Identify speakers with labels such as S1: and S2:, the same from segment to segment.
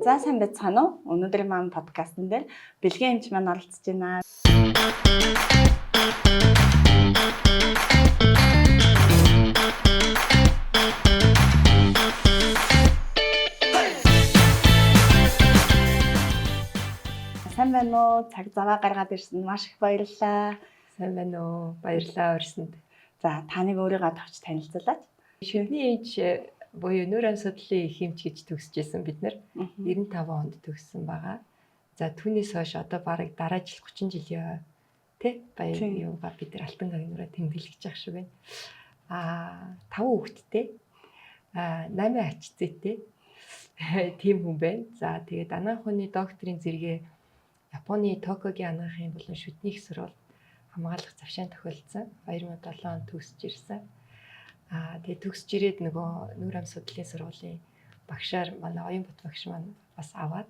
S1: За, сайн байцгаана уу? Өнөөдрийн маань подкастн дээр Бэлгийн эмч маань оролцож байна. Сайн байна уу? Цаг заваа гаргаад ирсэн маш их баярлалаа.
S2: Сайн байна уу? Баярлалаа урьсанд.
S1: За, таныг өөрийгөө товч танилцуулаач.
S2: Шүдний эмч буюу нүүр ам судлалын их эмч гэж төгсөж исэн бид нар 95 онд төгссөн байгаа. За, түүнээс хойш одоо бараг дараа жил 30 жилийн тий баяр юугаа бид нар алтан гагнуураа тэмдэглэж байгаа шиг байна. 5 хүүхэдтэй. 8 ач зээтэй. Тийм хүн байна. За, тэгээд анагаах ухааны докторийн зэрэгээ Японы Токиогийн анагаахын болон шүдний их сургуульд хамгаалах завшаан тохиолдсон. 2007 онд төгсөж ирсэн. Тэгээд төгсөж ирээд нөгөө нүүр ам судлалын сургуулийн багшаар манай оюун бот багш маань бас аваад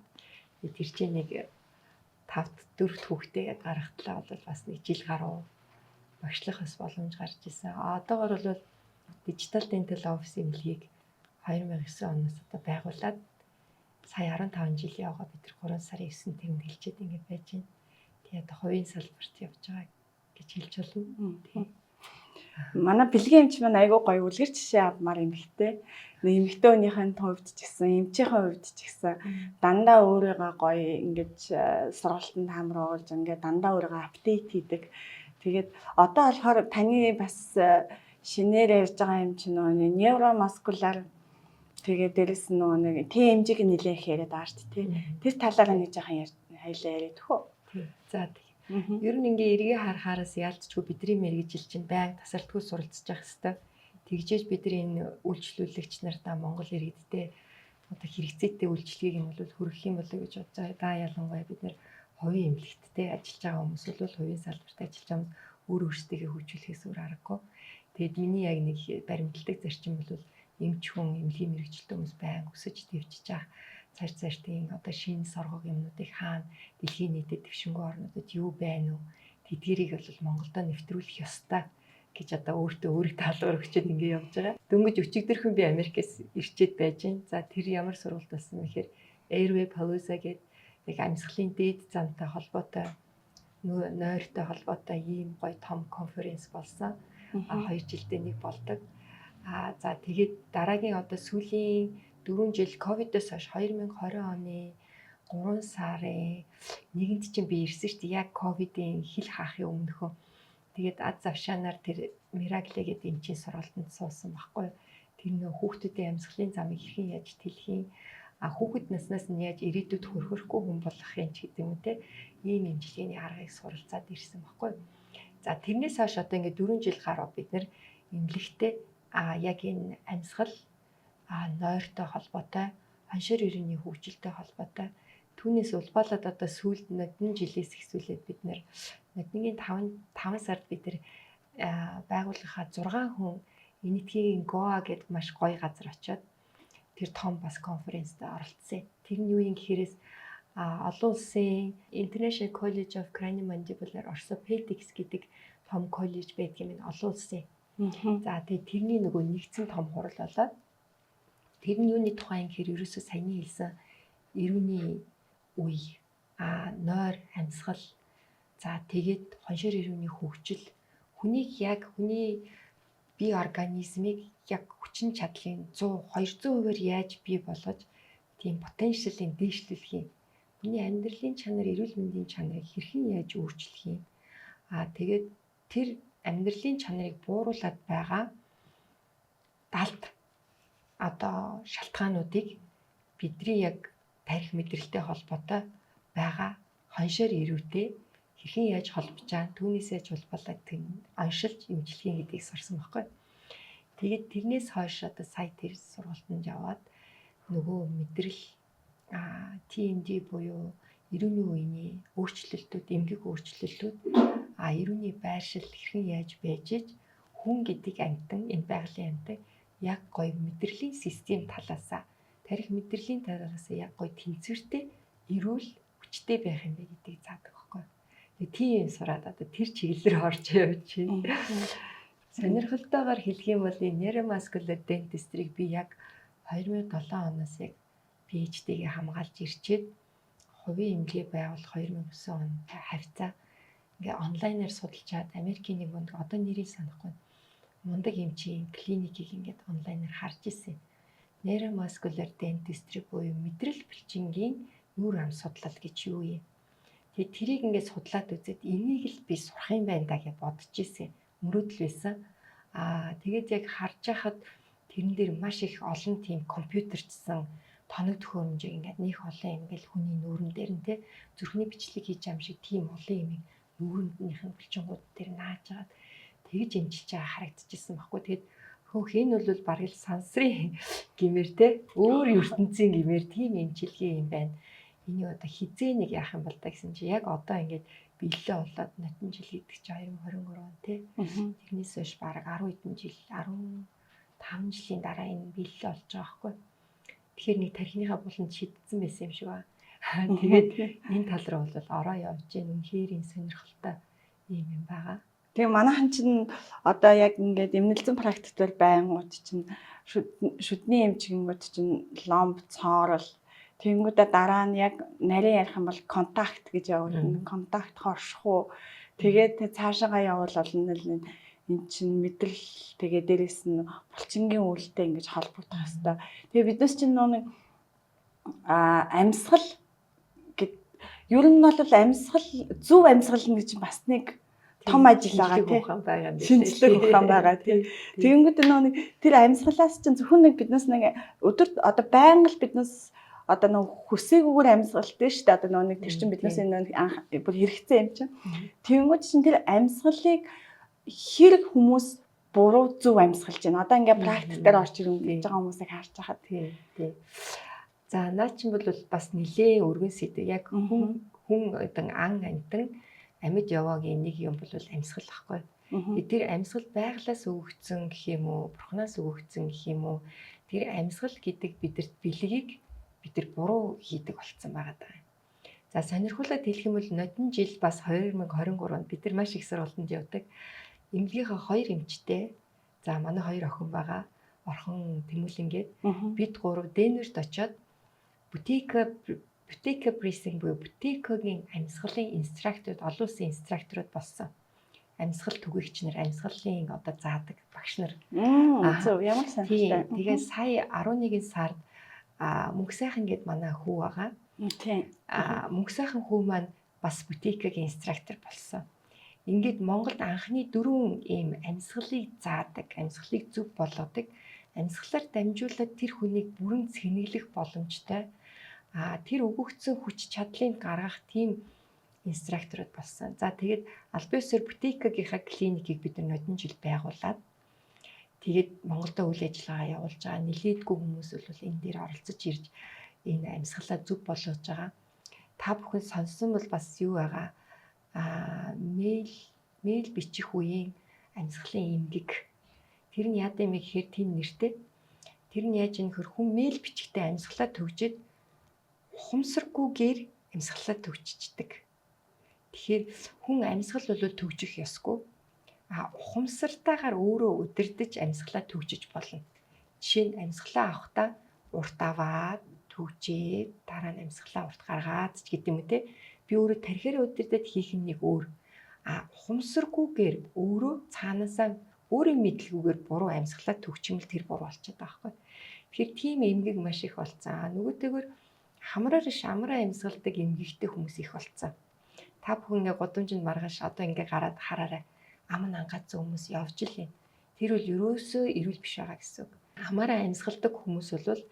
S2: тэр чинь нэг 5-т 4-т хүүхдээ гаргатлаа бол бас нэг жил гаруй багшлах бас боломж гарч исэн. Одоогор бол Digital Dental Office эмнэлгийг 2009 оноос одоо байгуулад сая 15 жил явгаа бид нар 3 сарын 9-нд тэмдэглэжээд ингэж байж байна. Тэгээд хувийн салбарт явж байгаа гэж хэлж болно. Тийм.
S1: Манай Бэлгийн эмч маань айгүй гоё үлгэр жишээ авмаар эмэгтэй. Эмэгтэй хүнийхэн хувьд ч гэсэн, эмчийнхээ хувьд ч гэсэн дандаа өөрийгөө гоё ингэж сургалтанд хамруулж, ингээд дандаа өөрийгөө update хийдэг. Тэгээд одоо болохоор таны бас шинээр ярьж байгаа юм чинь нөгөө neuromuscular, тэгээд дээрэс нь нөгөө нэг TMJ-г нэлээх яриад байгаа шүү дээ, тий. Тэр талаараа нэг жоохон хоёлаа яриад өгөө.
S2: За, ер нь ингээ эргээ харахаараас яалтчгүй бидний мэргэжил чинь байнга тасралтгүй суралцж явах хэвээр. Тэгжээж бид нар энэ үйлчлүүлэгч нартаа Монгол иргэдтэй одоо хэрэгцээтэй үйлчлэгийг нь бол хүргэх юм болоо гэж бодож байгаа. Да, ялангуяа бид нар хувийн эмнэлэгттэй ажиллаж байгаа хүмүүс бол, хувийн салбарт ажиллаж байгаа хүмүүс өөр өөрсдийгөө хөгжүүлэхээс өөр аргагүй. Тэгэд миний яг нэг баримталдаг зарчим бол эмч хүн, эмнэлгийн мэргэжилтэн хүмүүс байнга өсөж дэвжиж явах, цааш цаашдын одоо шинэ соргог юмнуудыг хаана дэлхийн нийтэд дэвшингүй орнуудад юу байна уу, тэдгэрийг бол Монголдо нэвтрүүлэх ёстой гэж одоо өөртөө өөрийг таалгаар өгчөөд ингэ явж байгаа. Дөнгөж өчигдөрхөн би Америкээс ирчээд байж байна. За, тэр ямар сургалт болсон вэ гэхээр Airway Palooza гэдэг яг амьсгалын дээд замтай холбоотой, нойртой холбоотой ийм гоё том конференц болсон. 2 жилдээ нэг болдог. За, тэгээд дараагийн одоо сүүлийн 4 жил ковидоос хойш 2020 оны 3 сарын 1-нд чинь би ирсэн шүү дээ. Яг ковидын хил хаахын өмнөхөө. Тэгээд ад завшаанаар тэр Miracle гэдэг эмчийн сургалтанд суусан байхгүй юу. Тэр нөө хүүхдүүдийн амьсгалын замыг хэрхэн яаж тэлэх юм, хүүхэд наснаас нь яаж ирээдүйд хөрхөрөхгүй хүн болгох юм ч гэдэг юм те. Ийм эмчилгээний аргыг суралцаад ирсэн байхгүй юу. За, тэрнээс хойш одоо ингээд 4 жил гаруй бид нар эмнэлэгтээ яг энэ амьсгал, нойртой холбоотой, хоншоор иргэний хөгжилтэй холбоотой, түүнээс улбаалаад одоо сүүлд нодон жилээс эхлүүлээд бид нар ноднгийн 5 сард бид нар байгууллагынхаа 6 хүн Энэтхэгийн Гоа гэдэг маш гоё газар очиод тэр том бас конференцд оролцсон. Тэр нь юу юм гэхээрээс олон улсын International College of Craniomandibular Orthopedics гэдэг том коллеж байдаг юм байна, олон улсын. За, тэгээ тэрний нөгөө нэгдсэн том хурал болоод тэр нь юуны тухай юм гэхээр ерөөсөө саяны хэлсэн эрүүний үе, нойр, амьсгал, за, тэгээд хоншоор эрүүний хөгжил, хүнийг яг хүний бие организмыг яг хүчин чадлын 100 200%-аар яаж бий болгож тийм потенциалын дээшлүүлэх юм. Хүний амьдралын чанар, эрүүл мэндийн чанарыг хэрхэн яаж өөрчлөх юм. Тэгээд тэр амьдралын чанарыг бууруулад байгаа далд одоо шалтгаануудыг бидний яг тархи мэдрэлтэй холбоотой байгаа хоншоор эрүүтэй хэрхэн яаж холбож байгаа, түүнээсээ чулбалаад тэр оншилж эмчилгээ гэдгийг сурсан байхгүй. Тэгээд тэрнээс хойш одоо сая тэр сургалтанд яваад нөгөө мэдрэл, TMD буюу эрүүний үений өөрчлөлтүүд, эмгэг өөрчлөлтүүд, эрүүний байршил хэрхэн яаж байж иж хүн гэдэг амьтан, энэ байгалийн амьтан яг гоё мэдрэлийн систем талаасаа, тархи мэдрэлийн талаасаа яг гоё тэнцвэртэй, эрүүл, хүчтэй байх юм бэ гэдгийг заадаг байхгүй. Тэгээ тийм сураад одоо тэр чиглэл рүү орж явж байна. Сонирхолтойгоор хэлэх юм бол энэ neuromuscular dentistry-г би яг 2007 оноос яг PhD-гээ хамгаалж ирчээд хувийн эмнэлгээ байгуулах 2009 он хавьцаа ингээ онлайнаар судалчаад Америкийн нэг мундаг, одоо нэрийг санахгүй, мундаг эмчийн клиникийг ингээд онлайнаар харж исэн. Neuromuscular dentistry буюу мэдрэл бэлчингийн нүүр ам судлал гэж юу юм. Тэгээд тэрийг ингээд судлаад үзээд энийг л би сурах юм байна да гэж бодож исэн. Мөрөөдөл байсан. Аа, тэгээд яг харж байхад тэрэн дээр маш их олон тийм компьютерчсан тоног төхөөрөмжийг ингээд нэх олон юм ингээл хүний нүүрэн дээр нь, те, зүрхний бичлэг хийж байгаа юм шиг тийм олон юм нүүрэнднийх нь булчингууд дээр нааж агаад тэгж эмчилж байгаа харагдчихсан байхгүй. Тэгээд хөөх, энэ бол бараг л сансрын гэмээр, те, өөр ертөнцийн гэмээр тийм эмчилгээ юм байна. Энийг одоо хизээ нэг яах юм бол та гэсэн чи яг одоо ингээд биелэлээ болоод нотон жил гэдэг чи 2023 он, те. Тэрнээс хойш бараг 10 хэдэн жил, 15 жилийн дараа энэ биелэлээ болж байгаа байхгүй. Тэгэхээр нэг тархиныхаа буланд шидсэн байсан юм шиг ба. Тэгээд энэ тал руу бол ороо явж гин, үнэхээр юм сонирхолтой юм юм байгаа.
S1: Тэгээ манайхан чинь одоо яг ингээд эмнэлзэн практик дээр байнгут чинь шүдний эмчгэнгүүд чинь ломб, цоорол, тэгэнгүүтээ дараа нь яг нарийн ярих юм бол контакт гэж явуулна. Контакт хорших уу. Тэгээд цаашаагаа явуул олон л энэ чинь мэдрэл, тэгээ дээрэс нь булчингийн үйлтэй ингэж холбогдох хэвээр. Тэгээ биднес чинь нэг амьсгал гэд ер нь бол амьсгал, зөв амьсгал гэж бас нэг том ажил байгаа,
S2: тий.
S1: Шинжлэх ухаан байгаа, тий. Тэгэнгүүт нөө нэг тэр амьсгалаас чинь зөвхөн нэг биднес нэг өдөрт одоо байнга л биднес одоо нөө хүсээгүйгээр амьсгалтай шүү дээ. Одоо нөө нэг тэр чинь биднес энэ анх бүр хэрэгцээ юм чинь. Тэгэнгүүт чинь тэр амьсгалыг хэрэг хүмүүс буруу, зөв амьсгалж байна. Одоо ингээ практик дээр орж ирэн гэж байгаа хүмүүсийг харж байхад.
S2: Тий. За, наа чинь бол бас нилээн өргөн сэдэв. Яг хүн хүн одоо ан амьтан амьд яваагийн нэг юм бол амьсгал ахгүй. Тэр амьсгал байглаас өгөгдсөн гэх юм уу, бурхнаас өгөгдсөн гэх юм уу? Тэр амьсгал гэдэг бидэрт бэлгийг бид нар буруу хийдэг болцсон байгаа даа. За, сонирхолтой хэлэх юм бол нодон жил бас 2023 онд бид нар маш их сургалтанд явдаг. Эмнэлгийнхаа хоёр эмчтэй. За, манай хоёр охин байгаа. Орхон Тэмүүлэнгээд бид гурав Денверт очиод Buteyko breathing буюу Buteyko-гийн амьсгалын инструкторууд, олон улсын инструкторууд болсон. Амьсгал түгээгч нар, амьсгалын одоо заадаг багш нар.
S1: Зөв, ямар сонирхолтой.
S2: Тэгээ сая 11 сард мөнх сайхан гэд манай хүү байгаа. Мөнх сайхан хүү маань бас Buteyko-гийн инструктор болсон. Ингээд Монголд анхны дөрвөн ийм амьсгалыг заадаг, амьсгалыг зөв болгодог, амьсгалаар дамжуулаад тэр хүнийг бүрэн цэнэглэх боломжтой, тэр өгөгдсөн хүч чадлыг гаргах тийм инструкторууд болсон. За, тэгээд аль биесээр Buteyko-гийнхаа клиникийг бид нар нодон жил байгуулад тэгээд Монголдо үйл ажиллагаа явуулж байгаа. Нилээдгүй хүмүүс бол энэ дээр оролцож ирж энэ амьсгалаа зөв болгож байгаа. Та бүхэн сонссон бол бас юу байгаа? Мэйл бичих үеийн амьсгалын эмгэг. Тэр нь яад юм бэ гэхээр тийм нэртэй. Тэр нь яаж юм гэхээр хүн мэйл бичихтэй амьсгалаа төгжээд ухамсаргүйгээр амьсгалаа төгжчихдэг. Тэгэхээр хүн амьсгал бол төгжих ёсгүй. А ухамсартайгаар өөрөө удирдах амьсгалаа төгжиж болно. Жишээ нь, амьсгалаа авахдаа урт аваад төгжээд, дараа нь амьсгалаа урт гаргаад ч гэдэг юм уу, те. Би өөрөө тархиар удирдах хийх нь нэг өөр. А ухамсаргүйгээр өөрөө цаанаасаа өөрийн мэдлгүйгээр буруу амьсгалаа төгчмөл тэр буруу болчиход байгаа байхгүй. Тэгэхээр тийм эмгэг маш их болцсон. Нөгөөтэйгөр хамраар шамраа амьсгалдаг эмгэгтэй хүмүүс их болцсон. Та бүхэн ингээ гудамжинд маргааш одоо ингээ гараад хараарай. Ам нь ангаацсан хүмүүс явж л юм. Тэр бол ерөөсөө эрүүл биш байгаа гэсэн үг. Амаараа амьсгалдаг хүмүүс бол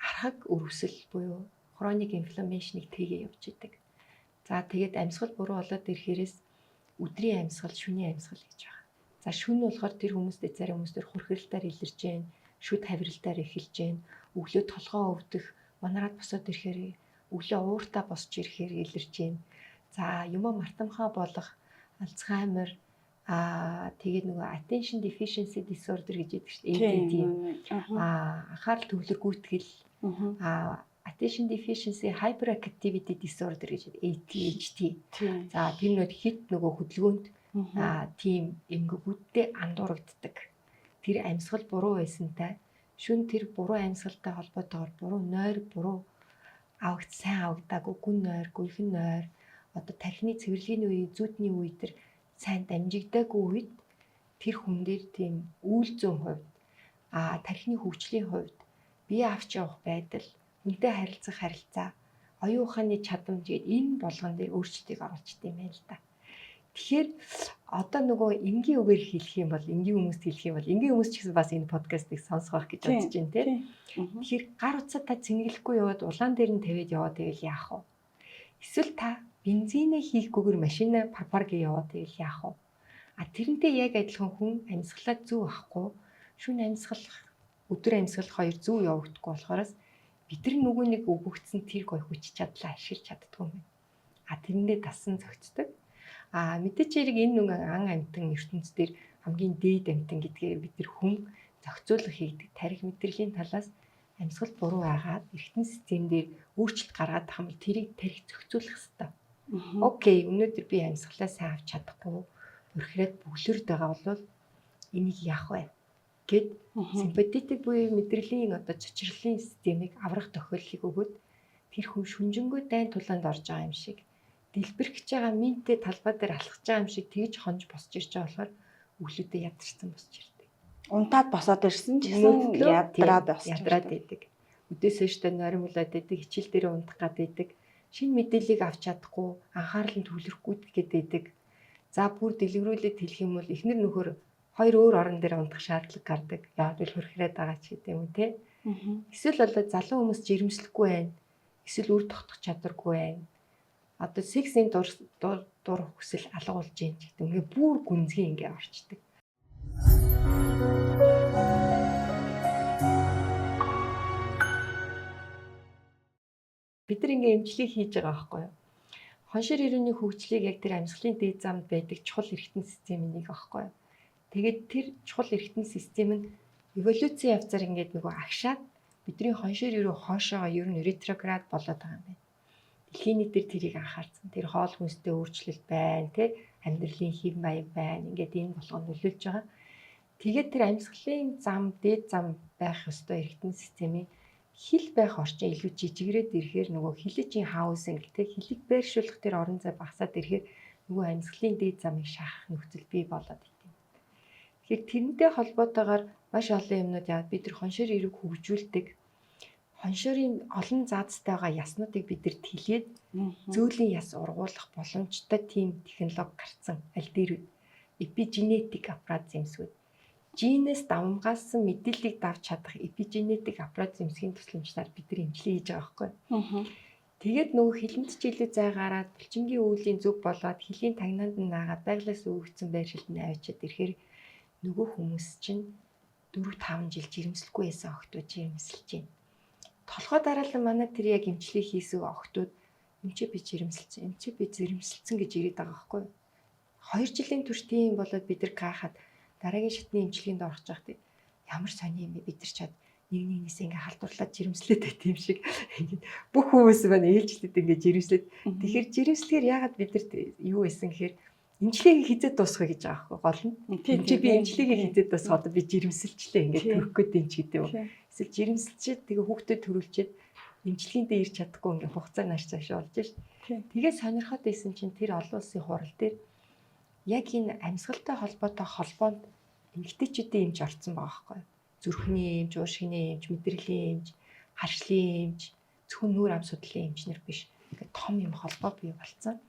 S2: архаг өрөвсөл буюу chronic inflammation-ыг тэгээ явж идэг. За, тэгээд амьсгал буруу болоод ирэхээрээс өдрийн амьсгал, шөнийн амьсгал гэж байгаа. За, шөнө болохоор тэр хүмүүстэй зарим хүмүүс төр хурхиралтаар илэрч гэн, шүд хавиралтаар эхэлж гэн, өглөө толгоо өвдөх, манараад босоод ирэхээр, өглөө ууртаа босч ирэхээр илэрч гэн. За, юмаа мартамхаа болох, Альцгеймер, тэгээд нөгөө attention deficiency disorder гэж яддаг шүү дээ. ADD. Анхаарал төвлөргүйтгэл, attention deficiency hyperactivity disorder гэж ADHD. За, тэр нөт хит нөгөө хөдөлгөөнт тийм эмгэгүүдтэй андуурагддаг. Тэр амьсгал буруу байсантай шүн тэр буруу амьсгалтай холбоотойгоор буруу нойр, буруу авагд сайн авагдаагүй гүн нойр, гүйхэн нойр, одоо тархины цэвэрлэгээний үеийн зүүдний үе дээр сайн дамжигдаагүй үед тэр хүн дээр тийм үйл зүйн хувьд, тархины хөгжлийн хувьд бие авч явах байдал, хүнтэй харилцах харилцаа, оюун ухааны чадамж гээд энэ болгон дээр өөрчлөлтийг оруулчихдаг юм байна л да. Тэгэхээр одоо нөгөө энгийн үгээр хэлэх юм бол, энгийн хүмүүст хэлэх юм бол, энгийн хүмүүс ч гэсэн бас энэ подкастыг сонсох байх гэж бодож байна, тий. Тэгэхээр гар утсаа та цэнгэлэхгүй яваад улаан дээр нь тавиад яваад байвал яах вэ? Эсвэл та бензинээ хийхгүйгээр машина пар гээ яваад байвал яах вэ? А тэрнтэй яг адилхан хүн амьсгалаа зөв авахгүй, шүн амьсгалах, өдөр амьсгалах хоёр зөв явагдахгүй болохоос бидний нөгөө нэг өгөгдсөн тэр гой хүч чадлаа ашиглаж чаддгүй юм байна. А тэрэндээ тассан зөгцдөг. А мэдээч хэрэг энэ нүг ан амьтан ертөнц дээр хамгийн дээд амьтан гэдгээр бид нар хүн зохицуулах хийгдэг тарих мэдрэлийн талаас амьсгал буруу байгаад эргэтэн систем дээр өөрчлөлт гаргаад тах юм бол тэрийг тарих зохицуулах хэрэгтэй. Окей, өнөөдөр би амьсгалаа сайн авч чадахгүй бүрхрээд бөглөрд байгаа бол энийг яах вэ гэд симпатетик буюу мэдрэлийн одоо чочирлын системийг аврах тохиолдлыг өгөөд тэр хүн шүнжэнгөө дайн тулаанд орж байгаа юм шиг дэлбэрэх гэж байгаа минтээ талбай дээр алхаж байгаа юм шиг тэгж хонж босч ирж байгаа болохоор өглөөдөө ядарсан босч ирдэг.
S1: Унтаад босоод ирсэн ч гэсэн ядраад босч
S2: ядраад идэг. Өдөөс хойштой нойрмолоод идэг, хичээл дээр унтах гад идэг. Шинэ мэдээллийг авч чадахгүй, анхаарал нь төвлөрөхгүй гээд идэг. За бүр дэлгэрүүлээд хэлэх юм бол эхнэр нөхөр хоёр өөр орон дээр унтах шаардлага гардаг. Яг л хөрхрээд байгаа ч гэдэг юм уу те. Эсвэл одоо залуу хүмүүс жирэмслэхгүй байна. Эсвэл үр тогтох чадваргүй байна. Одоо сексийн дур дур хүсэл алга болж гин ч гэдэг. Ингээ бүр гүнзгий ингээ орчдөг. Бид нар ингээ эмчлэг хийж байгаа байхгүй юу? Хоншир ирүүний хөгжлийг яг тэр амьсгалын дээд замд байдаг чухал эргэтэн системийн нэг байхгүй юу? Тэгээд тэр чухал эргэтэн систем нь эволюцийн явцаар ингээд нөгөө агшаад бидний хоншир ирүү хоошоогоо ер нь ретроград болоод байгаа юм байна. Дэлхийн нийтээр тэрийг анхаарсан. Тэр хоол хүнстэй өөрчлөлт байна, тэ амьдралын хэв маяг байна. Ингээд энэ болгоо нөлөөлж байгаа. Тэгээд тэр амьсгалын зам, дээд зам байх ёстой эргэтэн системийн хил байх орчин илүү жижигрээд ирэхээр нөгөө хилэжийн хаусинг тэ хилийг байршуулах тэр орон зай багасаад ирэхээр нөгөө амьсгалын дээд замыг шахах нөхцөл бий болоод идэв. Тэгэхээр тэрнтэй холбоотойгоор маш олон юмнууд яагаад бид нар хоншоор эрэг хөгжүүлдэг. Хоншоорын олон заазтайгаа яснуудыг бид нар тэлээд зөөлийн яс ургуулах боломжтой тийм технологи гарцсан аль дээрүүд эпигенетик аппарат зэмсгүүд генээс давмгаалсан мэдээллийг давж чадах эпигенетик аппарат зэмсгийн тусламжлаар бид нар эмчлэг хийж байгаа байхгүй. Тэгээд нөгөө хилэнт ч илүү зай гараад булчингийн өвлийн зүг болоод хөлийн тагнаанд нь наагаад байглаас өгөгдсөн байршилд нь авчиад ирэхээр нөгөө хүмүүс чинь 4 5 жил жирэмслэхгүй байсан охтууд жирэмсэлж байна. Толгой дараалан манай тэр яг эмчлэг хийсэн охтууд эмчээ би жирэмсэлсэн, эмчээ би жирэмсэлсэн гэж ирээд байгаа байхгүй юу? 2 жилийн турш тийм болоод бид нар гайхаад дараагийн шатны эмчилгээнд орох жах тийм ямар сони юм бэ, бид нар чад нэг нэгнээс ингээ халдварлаад жирэмслээд байт юм шиг ингээд бүх хүмүүс маань ээлжлээд ингээ жирэмслээд. Тэгэхээр жирэмслэхээр яагаад бид нарт юу байсан гэхээр эмчилгээг хизээд дуусгах гэж байгаа байхгүй гол нь. Эмчээ би эмчилгээг хизээд дуусгах, одоо би жирэмсэлчлээ ингээд төрөх гээд юм ч гэдэг юм. Эсвэл жирэмсэлчээд тэгээ хүүхдэд төрүүлчихэд эмчилгээндээ ирч чадахгүй ингээ хугацаа нааш цааш болж шít. Тэгээ сонирхоод байсан чинь тэр олон улсын хурал дээр яг энэ амьсгалтай холбоотой холбоонд эмэгтэйчүүдийн эмч орцсон байгаа байхгүй юу? Зүрхний эмч, уушгины эмч, мэдрэлийн эмч, харшлын эмч, зөвхөн нүүр ам судлалын эмчнэр биш. Ингээд том юм холбоо бий болцсон.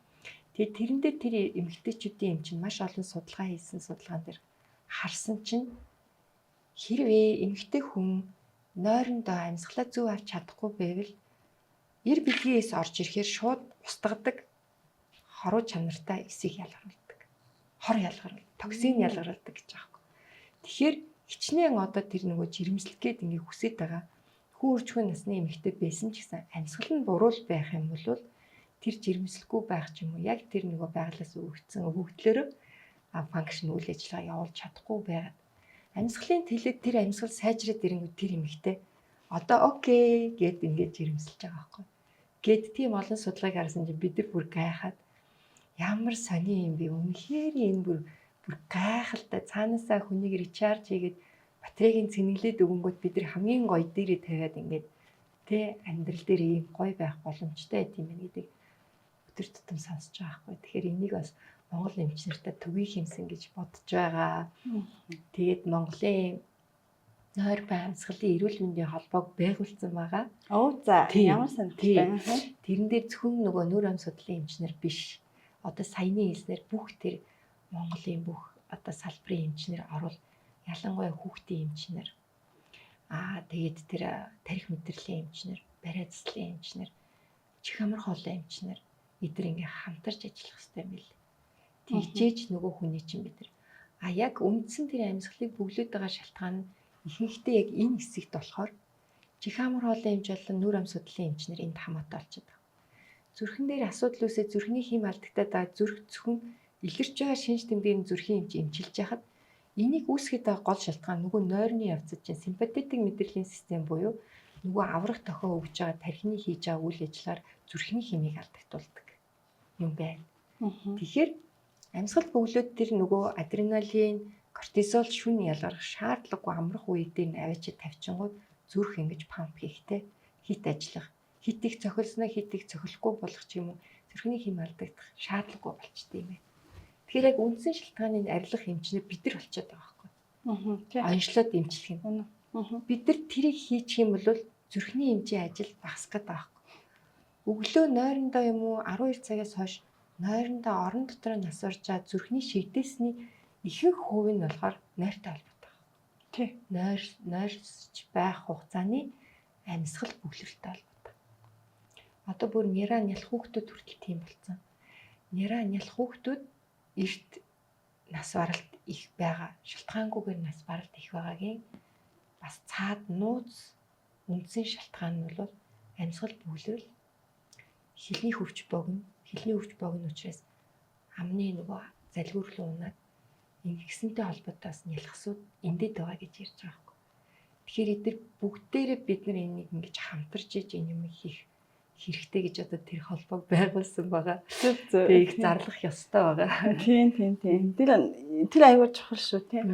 S2: Тэгээд тэрэн дээр тэр эмэгтэйчүүдийн эмч нь маш олон судалгаа хийсэн, судалгаан дээр харсан чинь хэрвээ эмэгтэй хүн нойрондоо амьсгалаа зөв авч чадахгүй байвал эр бэлгээс орж ирэхээр шууд устгадаг хоруу чанартай эсийг ялгаруулдаг. Хор ялгаруулдаг, токсин ялгаруулдаг гэж байгаа юм. Тэгэхээр хичнээн одоо тэр нөгөө жирэмслэх гээд ингээ хүсэж байгаа хүү өрчхөн насны эмэгтэй байсан ч гэсэн амьсгал нь буруу байх юм бол тэр жирэмслэхгүй байх ч юм уу яг тэр нөгөө байглаас өгөгдсөн өгөгдлөөрөө функшн үйл ажиллагаа явуулж чадахгүй байгаад амьсгалын тэлээд тэр амьсгал сайжраад ирэнгүүт тэр эмэгтэй одоо окей гэд ингээд жирэмсэлж байгаа байхгүй. Гэт тийм олон судалгааг харсан чинь бид нар бүр гайхаад ямар сони юм бэ? Үнэхээр энэ бүр гайхалтай. Цаанаасаа хүнийг recharge хийгээд батарейг цэнэглээд өгөнгөт бид нар хамгийн гоё дээрээ тавиад ингээд Тэ амьдрал дээр ийм гоё байх боломжтой байт юм байна гэдэг өдөр тутам сонсож байгаа байхгүй. Тэгэхээр энийг бас Монгол эмч нартай төгий хэмсэн гэж бодож байгаа. Тэгээд Монголын нойр бай амьсгалын эрүүл мэндийн холбоог байгуулсан байгаа.
S1: Оо за ямар сонирхолтой.
S2: Тэрэн дээр зөвхөн нөгөө нүүр ам судлалын эмч нар биш. Одоо саяны хэлснээр бүх тэр Монголын бүх одоо салбарын эмч нар орвол ялангуяа хүүхдийн эмч нар тэгээд тэр тарих мэдрэлийн эмч нар, бариа заслын эмч нар, чих амар хоолой эмч нар эдгээр ингээ хамтарч ажиллах хэрэгтэй юм бэл. Тэгжээж нөгөө хүний чинь бид нар яг үндсэн тэр амьсгалыг бөглөөд байгаа шалтгаан нь ихэнхдээ яг энэ хэсэгт болохоор чих амар хоолой эмч болон нүүр ам судлалын эмч нар энд хамаатай болчиход байгаа. Зүрхэн дээр асуудал үүсээ зүрхний хийм алдагтаад байгаа зүрх зөвхөн илэрч байгаа шинж тэмдгээр нь зүрхийн эмч эмчилж яхад энийг үүсгээд байгаа гол шалтгаан нөгөө нойрны явцад чинь симпатетик мэдрэлийн систем буюу нөгөө аврах тохио өгж байгаа тархины хийж байгаа үйл ажиллагаар зүрхний химийг алдагдуулдаг юм байна. Тэгэхээр амьсгал бөглөөд тэр нөгөө адреналин, кортизол шүн ялгарх шаардлагагүй амрах үе дээр нь аваачид тавьчингууд зүрх ингэж памп хийхтэй хит ажиллах, хит их цохилсноо хит их цохилохгүй болох ч юм уу зүрхний хим алдагдах шаардлагагүй болчтой юм байна. Тэгэхээр яг үндсэн шалтгааны арилгах эмчнэр бид нар болчиход байгаа байхгүй. Онцлоод эмчлэх юм. Бид нар тэрийг хийчих юм бол зүрхний эмчийн ажил багасах гэдэг байгаа байхгүй. Өглөө нойрондоо юм уу 12 цагаас хойш нойрондоо орон дотор нас барж байгаа зүрхний шигдээсний ихэнх хувь нь болохоор нойртой холбоотой.
S1: Тий.
S2: Нойрсч байх хугацааны амьсгал бөглөрөлттэй холбоотой. Одоо бүр нэраа нялх хүүхдүүд хүртэл тийм болсон. Нэраа нялх хүүхдүүд эрт нас баралт их байгаа. Шалтгаангүйгээр нас баралт их байгаагийн бас цаад нууц үндсэн шалтгаан нь бол амьсгал бөглөрөл, хилний хөвч богино, хилний хөвч богино учраас амны нөгөө залгиурлан унаад ингэсэнтэй холбоотой бас нялхсууд эндээд байгаа гэж ярьж байгаа байхгүй. Тэгэхээр эдгээр бүгдээрээ бид нар энийг ингэж хамтарч иж энэ юм хийх хэрэгтэй гэж одоо тэр холбоог байгуулсан байгаа. Тэгээ их зарлах ёстой байгаа.
S1: Тийм тийм тийм. Тэр аюул чухал шүү тийм.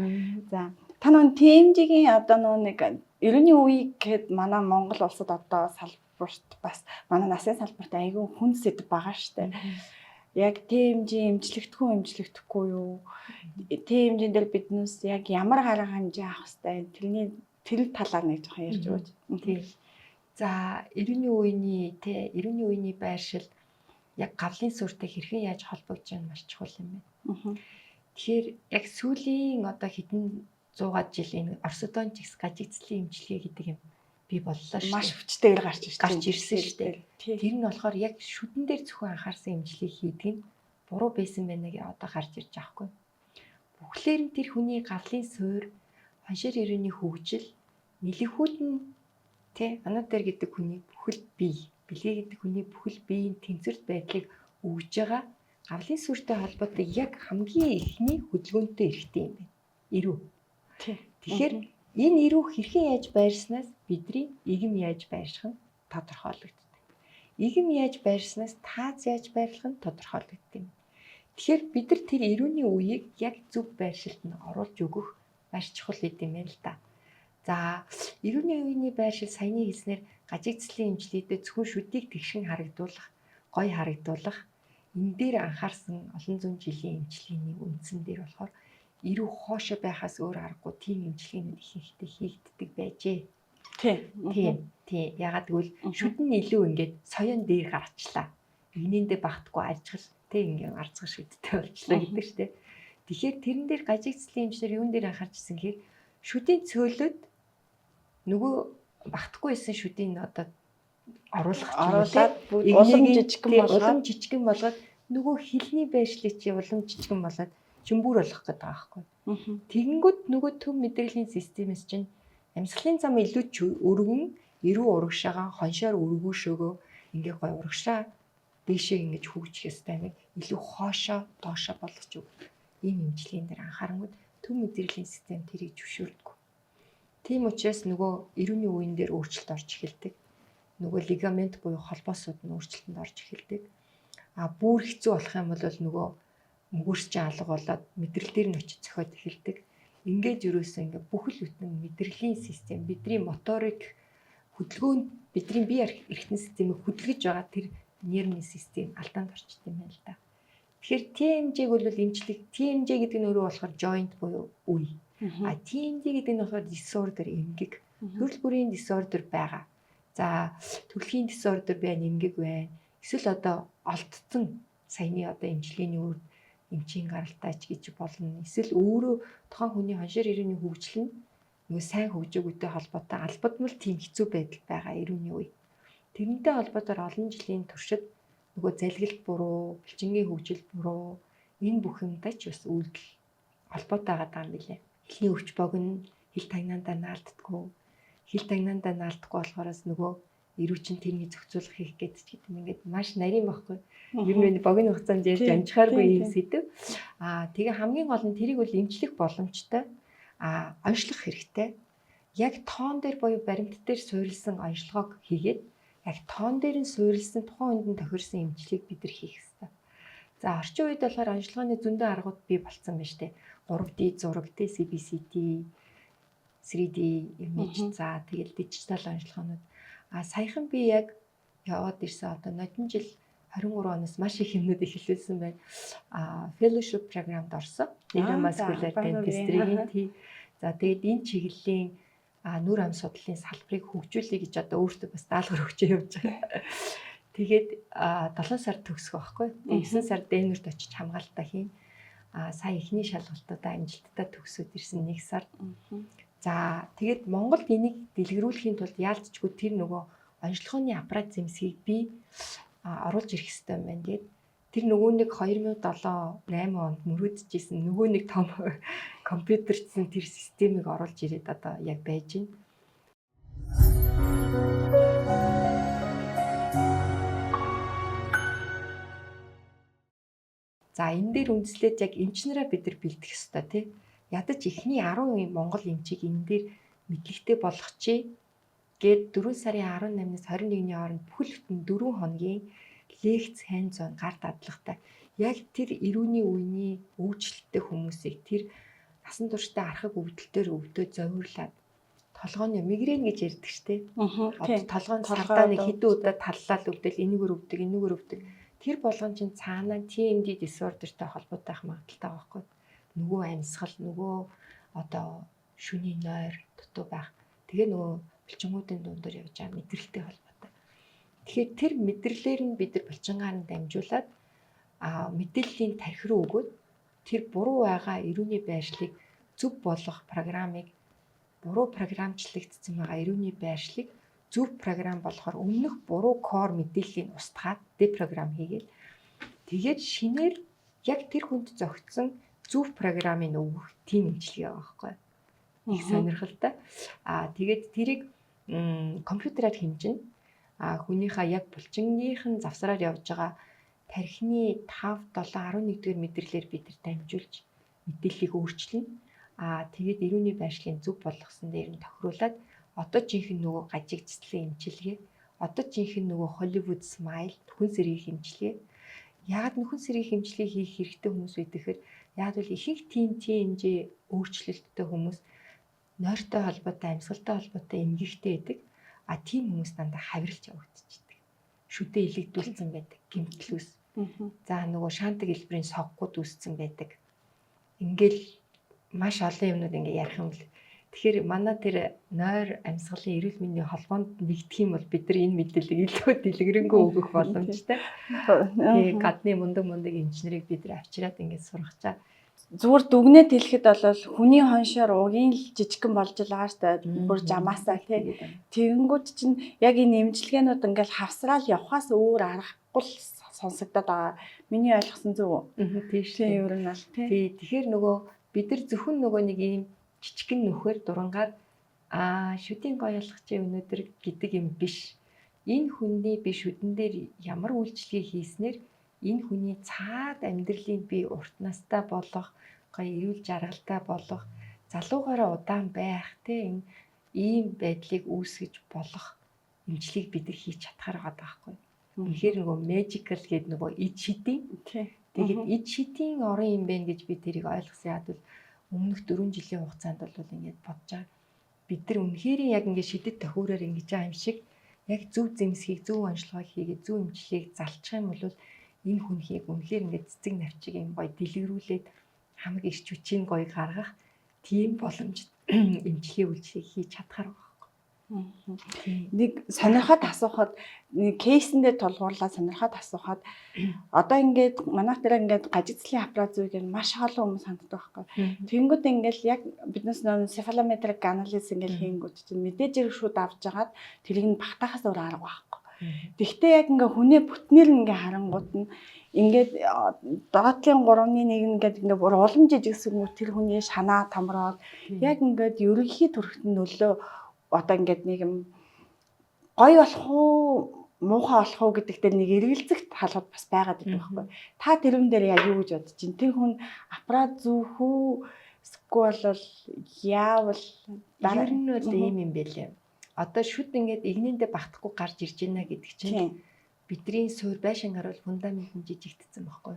S1: За та нөгөө TMJ-гийн одоо нөгөө нэг 90-ийн үеийг гээд манай Монгол улсад одоо салбарт бас манай насын салбарт айгүй хүн сэдв байгаа штэ. Яг TMJ эмчлэгдэхүү эмчлэгдэхгүй юу? TMJ-н дээр биднээс яг ямар арга хэмжээ авах хэвтэй? Тэрний тэр талаар нэг жоохон ярьж өгөөч.
S2: Тийм. За 90-ийн үений те 90-ийн үений байршил яг гавлын сүртэй хэрхэн яаж холбогдож байгаа нь маш чухал юм байна. Тэгэхээр яг сүүлийн одоо хэдэн 100 жил энэ орсодонтикс гажигцлын эмчилгээ гэдэг юм бий боллоо шүү.
S1: Маш хүчтэйгээр гарч ирсэн.
S2: Гарч ирсэн шүү дээ. Тэр нь болохоор яг шүдэн дээр зөвхөн анхаарсан эмчилгээ хийдэг нь буруу байсан байна гэж одоо гарч ирж байгаа хгүй. Бүхлээр нь тэр хүний гавлын суур, хоншир ирээний хөгжил, нэлэхүүд нь тэ анаа дээр гэдэг хүний бүхэл бие, бэлгээ гэдэг хүний бүхэл биеийн тэнцвэрт байдлыг өгж байгаа гавлын сүртэй холбоотой яг хамгийн эхний хөдөлгөөнтэй эрхтэй юм байна. Ирүү. Тэгэхээр энэ ирүү хэрхэн яаж байрснаас бидний эгэм яаж байрших нь тодорхойлогддог. Эгэм яаж байрснаас тааз яаж байрлах нь тодорхойлогддог юм. Тэгэхээр бид нар тэр ирүүний үеийг яг зөв байршилд нь оруулж өгөх маш чухал юм байна л да. За ирүүний үеийн байршил саяны хэлснээр гажигцлын эмчлэлтэд зөвхөн шүдийг тэгшин харагдуулах, гой харагдуулах энэ дээр анхаарсан олон зуун жилийн эмчилгээний үндсэн дээр болохоор ирүү хоошо байхаас өөр аргагүй тийм эмчилгээнүүд ихэнхдээ хийгддэг байжээ.
S1: Тийм.
S2: Тийм. Ягаад гэвэл шүд нь илүү ингээд соён дээр гарчлаа. Игнэндээ багтгүй ажгал тэг ингээд арцгах шүдтэй болчлаа гэдэг штэ. Тэгэхээр тэрэн дээр гажигцлын эмчнэр юун дээр анхаарч ирсэн гэхээр шүдийн цөөлөд нөгөө багтахгүй байсан шүдийн одоо оруулах
S1: оруулаад улам жижигхэн болгоод
S2: улам жижигхэн болгоод нөгөө хилний байршлыг чи улам жижигхэн болоод чимбүр болох гэдэг байгаа байхгүй. Тэгэнгүүт нөгөө төв мэдрэлийн системээс чинь амьсгалын зам илүү өргөн эрүү урагшаага хоншоор өргүүшөөгөө ингээ гой урагшаа дээшээ ингэж хөгжих ёстой юм илүү хоошоо доошоо болгож өгдөг. Ийм эмчилгээнд дээр анхаарангууд төв мэдрэлийн систем тэрийг зөвшөөрдөг. Тийм учраас нөгөө эрүүний үеэн дээр өөрчлөлт орж эхэлдэг. Нөгөө лигамент буюу холбоосууд нь өөрчлөлтөнд орж эхэлдэг. А бүр хэцүү болох юм бол нөгөө мөгөрс чинь алга болоод мэдрэл дээр нь очиж цохиод эхэлдэг. Ингээд юрөөсөө ингээ бүхэл бүтэн мэдрэлийн систем бидний моторик Хөдөлгөөн бидний бие эрхтэн системийг хөдөлгөж байгаа тэр нервний систем алдаанд орчдөг юм байна л да. Тэгэхээр TMJ-г бол эмчлэг, TMJ гэдэг нь өөрөө болохоор joint буюу үе. А TMD гэдэг нь болохоор disorder, эмгэг. Төрөл бүрийн disorder байгаа. За, төрөлхийн disorder байна, эмгэг байна. Эсвэл одоо олдсон саяны одоо эмчилгээний үр эмчийн гаралтай ч гэж болно. Эсвэл өөрөө тухайн хүний хоншоор ирүүний хөгжил нь нөгөө сайн хөгжөөгүйтэй холбоотой албадмал тийм хэцүү байдал байгаа ирүүний үе. Тэрнтэй холбоотойгоор олон жилийн туршид нөгөө залгилт буруу, бэлчингийн хөгжил буруу, энэ бүх юмтай ч бас үйлдэл холбоотой байгаа юм билээ. Хэлний өвч богино, хэл тагнаандаа наалддаггүй. Хэл тагнаандаа наалдахгүй болохороос нөгөө эрүүчин тэрний зохицуулах хийх гэдэг ч гэдэг юм, ингээд маш нарийн байхгүй. Ер нь богино хугацаанд ярьж амжихааргүй юм сэдэв. Аа, тэгээ хамгийн гол нь тэрийг бол эмчлэх боломжтой. Аа, онцлох хэрэгтэй. Яг тоон дээр буюу баримт дээр суурилсан онцлогоог хийгээд, яг тоон дээр нь суурилсан, тухайн хүнд нь тохирсон эмчилгээг бид нар хийх ёстой. За, орчин үед болохоор онцлогооны зөндөө аргууд бий болцсон байна штэ. 3D зураг, тэ, CBCT, 3D image, за, тэгэл дижитал онцлогоонууд. А саяхан би яг яваад ирсэн, одоо нодон жил 23 оноос маш их юмнууд эхлүүлсэн байна. А fellowship програмд орсон. Neuromuscular dentistry-ийн тий. За, тэгээд энэ чиглэлийн нүр ам судлалын салбарыг хөгжүүлэе гэж одоо өөртөө бас даалгавар өгч явж байгаа. Тэгээд 7 сар төгсөх байхгүй. 9 сар Денверт очиж хамгаалтаа хийн. А сая эхний шалгалтуудаа амжилттай төгсөөд ирсэн 1 сар. За, тэгээд Монголд энийг дэлгэрүүлэхийн тулд яалтчгүй тэр нөгөө онцлогооны аппарат зэмсгийг би оруулж ирэх хэрэгтэй юм байна гээд тэр нөгөө нэг 2007 8 онд мөрөөдөжсэн нөгөө нэг том компьютерчсэн тэр системийг оруулж ирээд одоо яг байж байна. За, энэ дээр үндэслээд яг эмчнэрээ бид нар бэлдэх ёстой, тий. Ядаж эхний 10 монгол эмчийг энэ дээр мэдлэгтэй болгочихъя гээд 4 сарын 18-наас 21-ний хооронд бүхэл бүтэн 4 хоногийн лекц, hands on гар дадлагатай яг тэр эрүүний үений өөрчлөлттэй хүмүүсийг тэр насан туршдаа архаг өвдөлтөөр өвдөө зовирлаад, толгойн мигрен гэж ярьдаг штэ. Одоо толгойн сардаа нэг хэдэн удаа таллал өвдөл, энэгээр өвдөг, энэгээр өвдөг. Тэр болгон чинь цаанаа TMD disorder-тай холбоотой байх магадлалтай байхгүй. Нөгөө амьсгал, нөгөө одоо шүний нойр дутуу байх. Тэгээ нөгөө булчингуудын дундаар явж байгаа мэдрэлтэй холбоотой. Тэгэхээр тэр мэдрэлээр нь бид нар булчингаар нь дамжуулаад мэдээллийн тархи руу өгөөд тэр буруу байгаа эрүүний байршлыг зөв болгох программыг, буруу програмчлагдсан байгаа эрүүний байршлыг зөв програм болохоор өмнөх буруу core мэдээллийг устгаад, депрограм хийгээд, тэгээд шинээр яг тэр хүнд зохицсон зөв програмыг өгөх тийм эмчилгээ байгаа байхгүй. Их сонирхолтой. Аа, тэгээд тэрийг компьютераар хэмжинэ. А хүнийхээ яг булчингийнх нь завсраар явж байгаа тархины 5, 7, 11 дэх мэдрэлээр бид нар дамжуулж мэдээллийг өөрчилнө. Аа, тэгээд эрүүний байршлын зөв болгосон дээр нь тохируулаад одоо жинхэнэ нөгөө гажигдсан эмчилгээ, одоо жинхэнэ нөгөө Hollywood smile, нүхэн сэргийх эмчилгээ. Яагаад нүхэн сэргийх эмчилгээ хийх хэрэгтэй хүмүүс вэ гэхээр яагаад бол ихэнх тийм TMJ өөрчлөлттэй хүмүүс нойртой холбоотой, амьсгалтай холбоотой эмгэгтэй байдаг. А тийм хүмүүс дандаа хавирлж явагдчихдаг. Шүдэ илэгдүүлсэн байдаг, гэмтэл ус. За, нөгөө шаантаг хэлбэрийн соггууд үүссэн байдаг. Ингээл маш олон юмнууд ингээ ярих юм л. Тэгэхээр манай тэр нойр амьсгалын эрүүл мэндийн холбоонд нэгдэх юм бол бид нар энэ мэдээллийг илүү дэлгэрэнгүй өгөх боломжтой. Тэгээ гадны мундаг мундаг инженерийг бид нар авчираад ингээд сургачаа.
S1: Зүгээр дүгнээд хэлэхэд бол хүний хоншоор угийн л жижигхэн болж л байгаа штэ. Бүр жамаасаа, тий. Тэгэнгүүт чинь яг энэ эмчилгээнүүд ингээл хавсраал явхаас өөр аргагүй л сонсогдоод байгаа. Миний ойлгосон зөв үү?
S2: Тийм шүү.
S1: Ер нь аль тий.
S2: Тий. Тэгэхээр нөгөө бид нар зөвхөн нөгөө нэг ийм жижигхэн нүхээр дурангаар шүдийн гоёлох чи өнөөдөр гэдэг юм биш. Энэ хүний би шүдэн дээр ямар үйлчлэгийг хийснээр энэ хүний цаад амьдралыг би урт настай болгох, гоё эрүүл жаргалтай болгох, залуугаараа удаан байх, те, энэ ийм байдлыг үүсгэж болох эмчилгээг бид нар хийж чадхаар байгаа байхгүй. Тэгэхээр нөгөө magical гэдэг нөгөө ид шидийн. Тэгээд ид шидийн орон юм байна гэж би тэрийг ойлгосон. Яг бол өмнөх 4 жилийн хугацаанд бол ингээд бодож байгаа. Бид нар үнэхээр яг ингээд шидэт тохиураар ингэж байгаа юм шиг яг зөв зэмсгийг, зөв онцлогоо хийгээд, зөв эмчилгээг залчих юм бол энэ хүнхийг үнэхээр ингээд цэцэг навчиг юм гоё дэлгэрүүлээд хамаг эрч хүчийг гоё гаргах тийм боломж эмчилгээ үйлчлэгийг хийж чадхаар байгаа.
S1: Нэг сонирхоод асуухад, нэг case эндээ тулгуурлаа сонирхоод асуухад, одоо ингээд манайх дээр ингээд гажигцлын аппарат зүйгээр маш олон хүмүүс ханддаг байхгүй. Тэнгүүд ингээд яг биднес нөө cephalometric analysis ингээд хийнгүүт чинь мэдээж хэрэг шүүд авч жагаад тэрийг нь багтаахаас өөр арга байхгүй. Тэгвэл яг ингээ хүнээ бүтнээр ингээ харангууд нь ингээд доотлын 3-ны 1 ингээд ингээ бүр улам жижигсэнгүүт тэр хүний шанаа томроод яг ингээд ерөнхий төрхт нь нөлөө одоо ингээд нэг юм гоё болох уу, муухай болох уу гэдэг дээр нэг эргэлзэх талууд бас байгаад байдаг байхгүй. Та тэрэн дээр яг юу гэж бодож чинь? Тэр хүн аппарат зүүх үү? Эсвэл бол яавал
S2: дараа нь бол ийм юм бэлээ. Одоо шүд ингээд эгнээндээ багтахгүй гарч ирж байна гэдэг чинь бидний суурь байшингаар бол фундамент нь жижигдсэн байхгүй.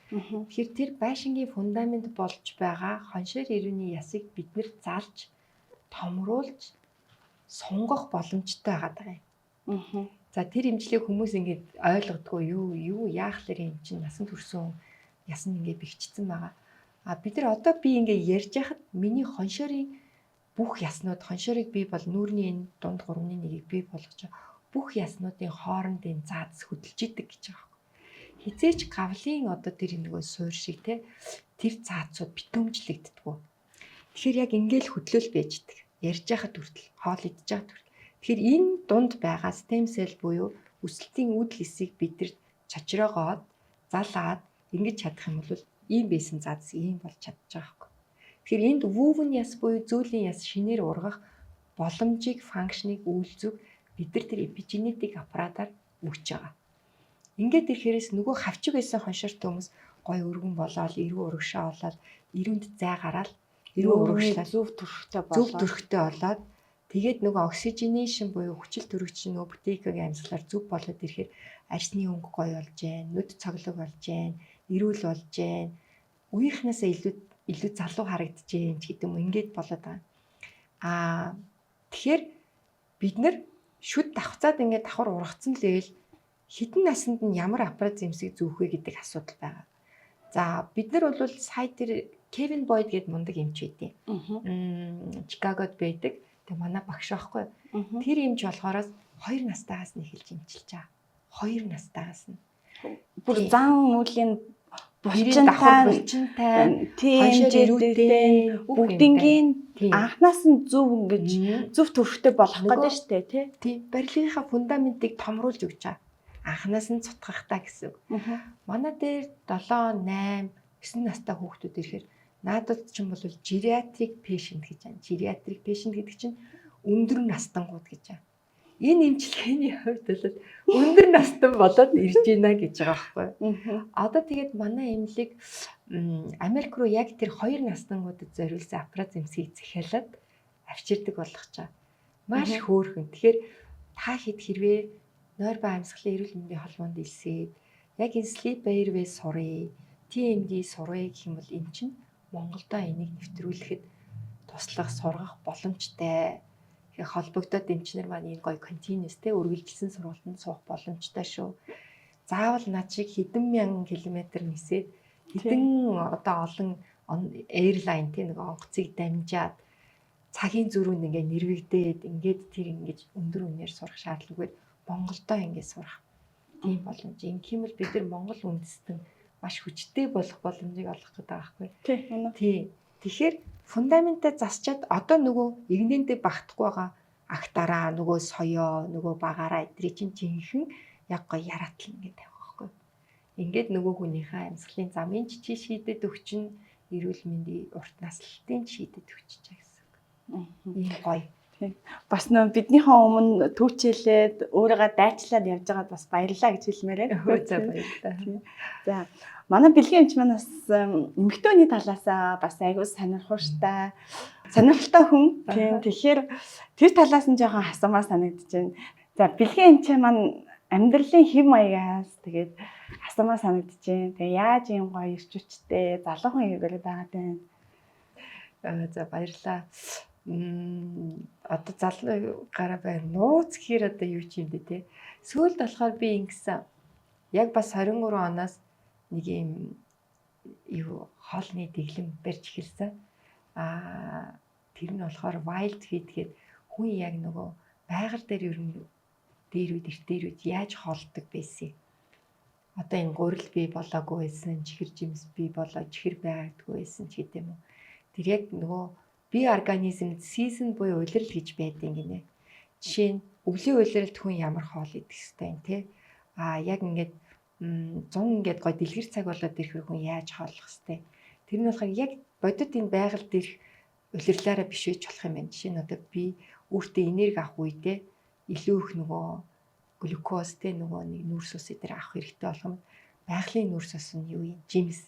S2: Тэгэхээр тэр байшингийн фундамент болж байгаа хоншоор ирүүний ясыг бид нэр залж томруулж сунгах боломжтой байгаа юм. За, тэр имжлэг хүмүүс ингээд ойлгодгоо, юу юу яахлаар юм чинь насан турсан ясан ингээд бэхжсэн байгаа. А бид нар одоо би ингээд ярьж байхад миний хоншоорын бүх яснууд, хоншоорыг бий бол нүүрний энэ дунд 3-ны 1-ийг бий болгож бүх яснуудын хоорондын зааз хөдөлж идэг гэж байгаа юм. Хизээч гавлын одоо тэр нөгөө суур шиг те тэр заацууд битүүмжлэгддэг. Тэгэхээр яг ингээл хөдлөл байж идэг. Ярьж байхад хүртэл, хоол идэж байхад хүртэл. Тэгэхээр энэ дунд байгаа stem cell буюу өсөлтийн үүдэл эсийг бид нар чочроогоод залаад ингэж чадах юм бол ийм байсан заас ийм болж чадчих байгаа байхгүй. Тэгэхээр энд woven яс буюу зөөлийн яс шинээр ургах боломжийг, function ыг, үйл зүг бид нар тэр эпигенетик аппаратаар өгч байгаа. Ингээд ирэхээрээс нөгөө хавчиг байсан хоншортой хүмүүс гой өргөн болоод, эрүү урагшаа болоод, эрүүнд зай гараал, эрүү урагшлаа,
S1: зөв төрхтэй болоод,
S2: зөв төрхтэй болоод, тэгээд нөгөө oxygenation буюу хүчил төрөгч нөгөө бүтээгдэхүүний амьсгалаар зөв болоод ирэхээр арьсны өнгө гоё болж гэн, нүд цоглог болж гэн, эрүүл болж гэн, үеийнхнээсээ илүү илүү залуу харагдаж гэн ч гэдэг юм, ингээд болоод байгаа. Аа, тэгэхээр бид нар шүд давхцаад ингээд давхар ургацсан л ээл хэдэн насанд нь ямар аппарат зэмсэг зүүх вэ гэдэг асуудал байгаа. За, бид нар бол сая тэр Кевин Бойд гээд мундаг эмч байдیں۔ Чикагод байдаг. Тэгээ манай багш аахгүй. Тэр эмч болохоороос 2 настайгаас нь эхэлж эмчилж байгаа. 2 настайгаас нь.
S1: Бүр зан үлийн
S2: булчинтай, булчинтай,
S1: тийм эрүүтэй, бүгднгийн анхнаас нь зөв ингэж зөв төрхтэй болох гэдэг шүү дээ, тий.
S2: Тийм, барилгынхаа фундаментыг томруулж өгч байгаа. Анхнаас нь цутгахтаа гэсэн. Манай дээр 7, 8, 9 настай хүүхдүүд ирэхээр наадад чинь бол geriatric patient гэж байна. Geriatric patient гэдэг чинь өндөр настангууд гэж байна. Энэ эмчилгээний хувьд бол өндөр настан болоод ирж байна гэж байгаа байхгүй. Одоо тэгээд манай эмнэлэг Америк руу яг тэр хоёр настангуудад зориулсан аппарат зэмсгийг захиалаад авчирдаг болгож байгаа. Маш хөөрхөн. Тэгэхээр та хэд хэрвээ нойр ба амьсгалын эрүүл мэндийн холбоонд элсээд яг энэ sleep airway сурыг, TMD сурыг гэх юм бол эн чинь Монголдо энийг нэвтрүүлэхэд туслах, сургах боломжтой. Тэгэхээр холбогдоод эмчнэр маань энэ гоё continuous те үргэлжилсэн сургалтанд суух боломжтой шүү. Заавал над шиг хэдэн мянган километр нисээд, хэдэн одоо олон airline те нэг онгоцыг дамжаад, цагийн зөрүүнд ингээ нэрвэгдээд, ингээд тэр ингэж өндөр үнээр сурах шаардлагагүй Монголдо ингэ сурах тийм боломж. Ингэх юм бол бид нар Монгол үндэстэн маш хүчтэй болох боломжийг олгох гэдэг байгаа байхгүй.
S1: Тий.
S2: Тэгэхээр фундаментаа засчаад одоо нөгөө эгнээндээ багтахгүй байгаа агтаараа, нөгөө соёо, нөгөө багаараа эдрий чинь жинхэнэ яг гоё яраатал ингээд тавих байхгүй. Ингээд нөгөө хүнийхээ амьсгалын замын чи шийдэд өгчин, эрүүл мэндийн урт наслалтын шийдэд өгчиж байгаа гэсэн үг. Ийм гоё.
S1: Бас нөө биднийхээ өмнө түүчээлээд өөрийгөө дайчлаад явж байгаад бас баярлалаа гэж хэлмээр байна.
S2: За, баярлалаа.
S1: За, манай бэлгийн эмч маань бас эмэгтэйний талаасаа бас айгүй сонирхолтой сонирхолтой хүн. Тийм, тэгэхээр тэр талаас нь жоохон асуумаар санагдаж байна. За, бэлгийн эмч маань амьдралын хэв маягаас тэгээд асуумаар санагдаж байна. Тэгээ яаж ийм гоё эрч хүчтэй залуухан хэвээр байгаад байна?
S2: За, баярлалаа. Одоо залуу гараа байна. Нууц гэхээр одоо юу ч юм бэ те. Сүүлд болохоор би ингэсэн. Яг бас 23 оноос нэг юм юу хоолны дэглэм барьж эхэлсэн. Тэр нь болохоор wild feed гэдэг, хүн яг нөгөө байгаль дээр ер нь дээр үед, эрт дээр үед яаж хоолдог байсан. Одоо энэ гурил бий болоогүй байсан, чихэр жимс бий болоо, чихэр байгдаггүй байсан ч гэдэг юм уу. Тэр яг нөгөө бие организмд season буюу улирал гэж байдаг гинэ. Жишээ нь, өвлийн улиралд хүн ямар хоол идэх ёстой юм те. Яг ингээд 100 ингээд гой дэлгэр цаг болоод ирэхээр хүн яаж хооллох ёстой. Тэр нь болохоор яг бодит энэ байгаль дээрх улирлаараа биш байж болох юм байна. Жишээ нь, одоо би өөртөө энерги авах үедээ илүү их нөгөө глюкоз те, нөгөө нэг нүүрс ус эдэр авах хэрэгтэй болох юм. Байгалийн нүүрс ус нь юу юм? Жимс.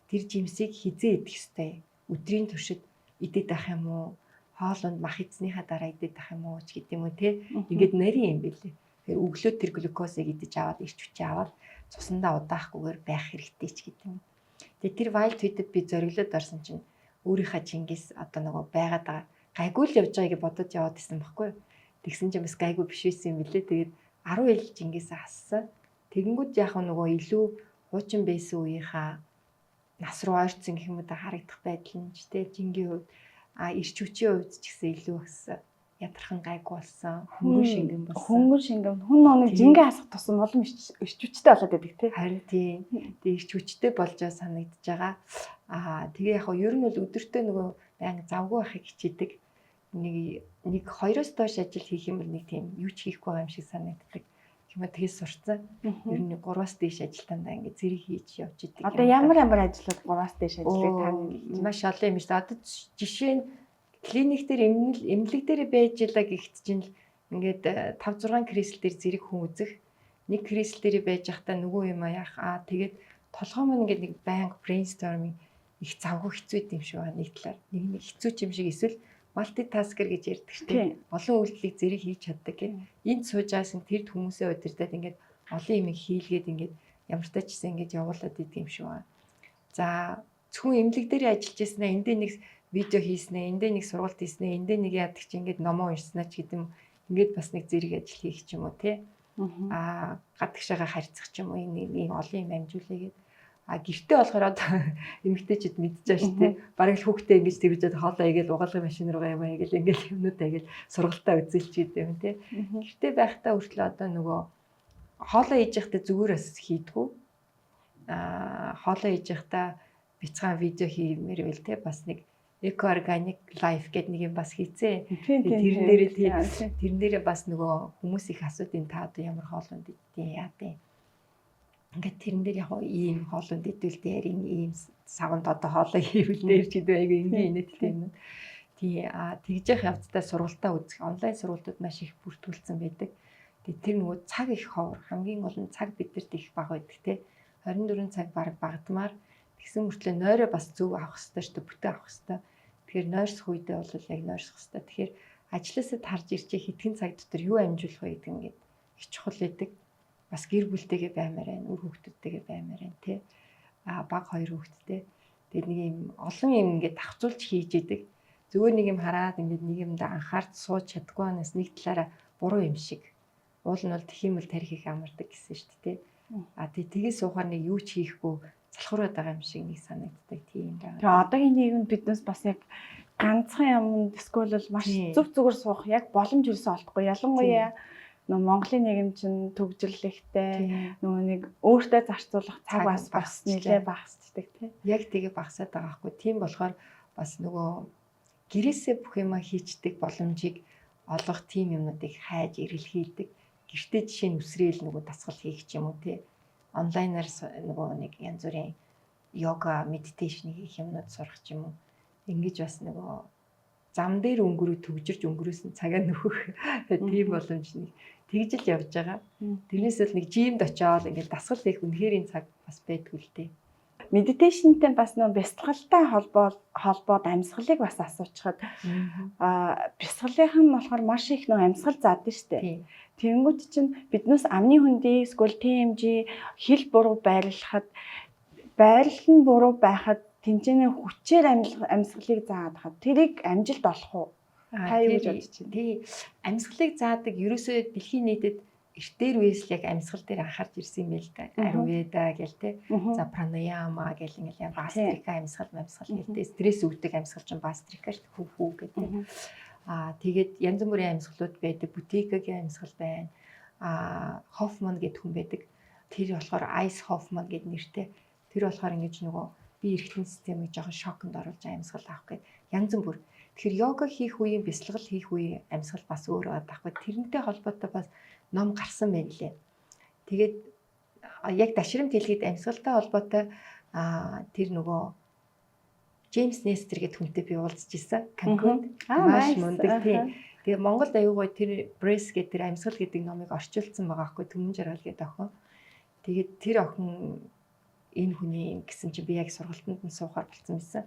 S2: Тэр жимсийг хизээ идэх ёстой. Өдрийн туршид идээд байх юм уу? Хоолунд мах идснийхаа дараа идээд байх юм уу ч гэдэг юм уу те. Ингээд нарийн юм бэлээ. Тэгэхээр өглөө тэр глюкозыг идэж аваад, эрч хүчээ аваад, цусандаа удаахгүйгээр байх хэрэгтэй ч гэдэг юм. Тэгээ тэр wild feed-д би зориглоод орсон чинь өөрийнхөө Чингис одоо нөгөө байгаад байгаа гайгүй л явж байгааг бодож яваад исэн байхгүй юу. Тэгсэн чинь бас гайгүй биш байсан юм билээ. Тэгээд 10 ил Чингис ассан. Тэгэнгүүт яг нөгөө илүү хуучин байсан үеийнхаа нас руу ойрцсон гэх юм уу да, харагдах байдал нь ч те, жингийн хувьд, эрч хүчийн хувьд ч гэсэн илүү бас ядархан гайгүй болсон. Хөнгөн шингэн болсон.
S1: Хөнгөн шингэн. Хүн нэг жингээ хасах тусам улам эрч хүчтэй болоод байдаг тий.
S2: Харин тийм. Тэгээ эрч хүчтэй болж байгаа санагдаж байгаа. Тэгээ яг ер нь бол өдөртөө нөгөө байнга завгүй байхыг хичээдэг. Нэг нэг хоёроос доош ажил хийх юм бол нэг тийм юу ч хийхгүй байгаа юм шиг санагддаг. Юм а, тэгээс сурцсан. Ер нь 3-аас дээш ажилтнаа ингээд зэрэг хийж явж идэг.
S1: Одоо ямар ямар ажлууд 3-аас дээш ажлыг та
S2: маш олон юм шүү дээ. Одоо жишээ нь, клиник дээр эмнэлэг дээр байж илаа гэхэд чинь л ингээд 5 6 креслэл дээр зэрэг хүн үзэх. Нэг креслэл дээр байж байхдаа нөгөө юм яах аа, тэгээд толгой маань ингээд нэг байнга brainstorming, их завгүй хэцүү юм шиг байна нэг талаар. Нэг нэг хэцүү юм шиг, эсвэл multitasker гэж ярьдаг шүү дээ. Олон үйлдэлийг зэрэг хийж чаддаг гэх. Энд сууж байгаас нь тэрд хүмүүсээ удирдах, ингээд олон юм хийлгээд, ингээд ямар ч тач ингээд явуулаад идэг юм шиг байна. За, зөвхөн эмнэлэг дээр ажиллаж байснаа эндээ нэг видео хийснэ, эндээ нэг сургалт хийснэ, эндээ нэг яадаг чи, ингээд номоо уншснаа ч гэдэг юм. Ингээд бас нэг зэрэг ажил хийх ч юм уу те. Гадагшаага харьцах ч юм уу, энэ ийм олон юм амжуулъя. Гэртээ болохоор одоо эмэгтэйчүүд мэдчихэж байгаа шүү дээ. Бараг л хүүхдээ ингэж тэрвжээд хоолоо игээл, угаалгын машин руугаа юм игээл, ингээл юмнууд игээл, сургалтаа үзүүлж идэв юм те. Гэртээ байхдаа хүртэл одоо нөгөө хоолоо хийж явахдаа зүгээр бас хийдгүү. Хоолоо хийж явахдаа бяцхан видео хиймээр байл те, бас нэг eco organic life гэдэг нэг юм бас хийцээ. Тэрэн дээрээ тэрэн дээрээ бас нөгөө хүмүүс их асуудын, та одоо ямар хоолунд иддэг, яа даа. Ингээд тэрэн дээр яг ийм хоолунд идвэл дээр, энэ ийм саванд одоо хоолоо хийвэл дээр ч гэдэг, айгу энгийн инээдтэй юм. Тий, тэгж явах явцдаа сургалтаа үзэх, онлайн сургалтууд маш их бүртгүүлсэн байдаг. Тэгээ тэр нөгөө цаг их ховор, хамгийн гол нь цаг бидэрт их бага байдаг те. 24 цаг баг багадмаар тэгсэн мөртлөө нойроо бас зөв авах хэрэгтэй шүү дээ, бүтэн авах хэрэгтэй. Тэгэхээр нойрсох үедээ бол яг нойрсох хэрэгтэй. Тэгэхээр ажлаасаа тарж ирчээ хэдхэн цаг дотор юу амжуулах вэ гэдэг ингээд их чухал байдаг. Бас гэр бүлтэйгээ баймаар байна, үр хүүхдүүдтэйгээ баймаар байна тий. Баг хоёр хүүхэдтэй. Тэгээд нэг юм олон юм ингээд давхцуулж хийж идэг. Зүгээр нэг юм хараад ингээд нэг юмд анхаарч сууж чаддаггүй анаас нэг талаараа буруу юм шиг. Уул нь бол тэх юм бол тарих их амардаг гэсэн шүү дээ тий. Тий, тэгээ суухаар нэг юу ч хийхгүй залхуураад байгаа юм шиг нэг санагддаг тийм байна.
S1: Тэгээ одоогийн нийгэмд биднээс бас яг ганцхан юм эсвэл бол маш зөв зүгээр суух яг боломж юусэн олдохгүй. Ялангуяа нөгөө Монголын нийгэм чинь төгжрлэгтэй, нөгөө нэг өөртөө зарцуулах цаг бас нэлээ багасчдаг тий.
S2: Яг тэгээ багасаад байгаа байхгүй. Тийм болохоор бас нөгөө гэрээсээ бүх юма хийчдэг боломжийг олгох тийм юмнуудыг хайж эргэлхийлдэг. Гэртээ жишээ нь үсрээл нөгөө дасгал хийх ч юм уу тий. Онлайнаар нөгөө нэг янз бүрийн йога, meditation хийх юмнууд сурах ч юм уу. Ингэж бас нөгөө зам дээр өнгөрөө төгжирч өнгөрөөсөн цагаа нөхөх тийм боломж нэг тэгж л явж байгаа. Тэрнээс л нэг gym д очиод ингээл дасгал хийх үнэхээр энэ цаг бас байдгүй л дээ.
S1: Meditation тэй бас нөө бясалгалтай холбоод амьсгалыг бас асуучхад, бясалгалынх нь болохоор маш их нөө амьсгал заадаг шүү дээ. Тэнгүүт чинь биднээс амны хөндий эсвэл TMJ, хэл буруу байрлахад, байрлал нь буруу байхад тэнцэнэ хүчээр амьсгалыг заагаад хад тэрийг амжилт олох уу? Та юу гэж бодож байна?
S2: Тий. Амьсгалыг заадаг ерөөсөө дэлхийн нийтэд эртээр үеэс л яг амьсгал дээр анхаарч ирсэн юм байл та. Аюрведа гэл те. За пранаяма гэл ингээл яг бастрика амьсгал амьсгал гэл те. Стресс өгдөг амьсгал чинь бастрика шүү дээ. Хүү хүү гэх те. Аа тэгээд янз бүрийн амьсгалууд байдаг. Бутикагийн амьсгал байна. Аа Хоффман гэдэг хүн байдаг. Тэр болохоор Ice Hoffman гэдэг нэртэй. Тэр болохоор ингэж нөгөө бие эрхлэн системийг жоохон шоконд оруулж амьсгал авах гэдэг янз бүр. Тэгэхээр йога хийх үеийн бясалгал хийх үеийн амьсгал бас өөр байгаа байхгүй. Тэрнтэй холбоотой бас ном гарсан байна лээ. Тэгээд яг дашрамт хэлгээд амьсгалтай холбоотой тэр нөгөө Джеймс Нестер гэдэг хүнтэй би уулзч ирсэн. Канкунд. Маш мундаг тийм. Тэгээ Монголд аюу гой тэр Брес гэдэг тэр амьсгал гэдэг номыг орчуулсан байгаа байхгүй Түмэн жаргал гэдэг охин. Тэгээд тэр охин энэ хүний юм гэсэн чинь би яг сургалтанд нь суухаар болцсон байсан.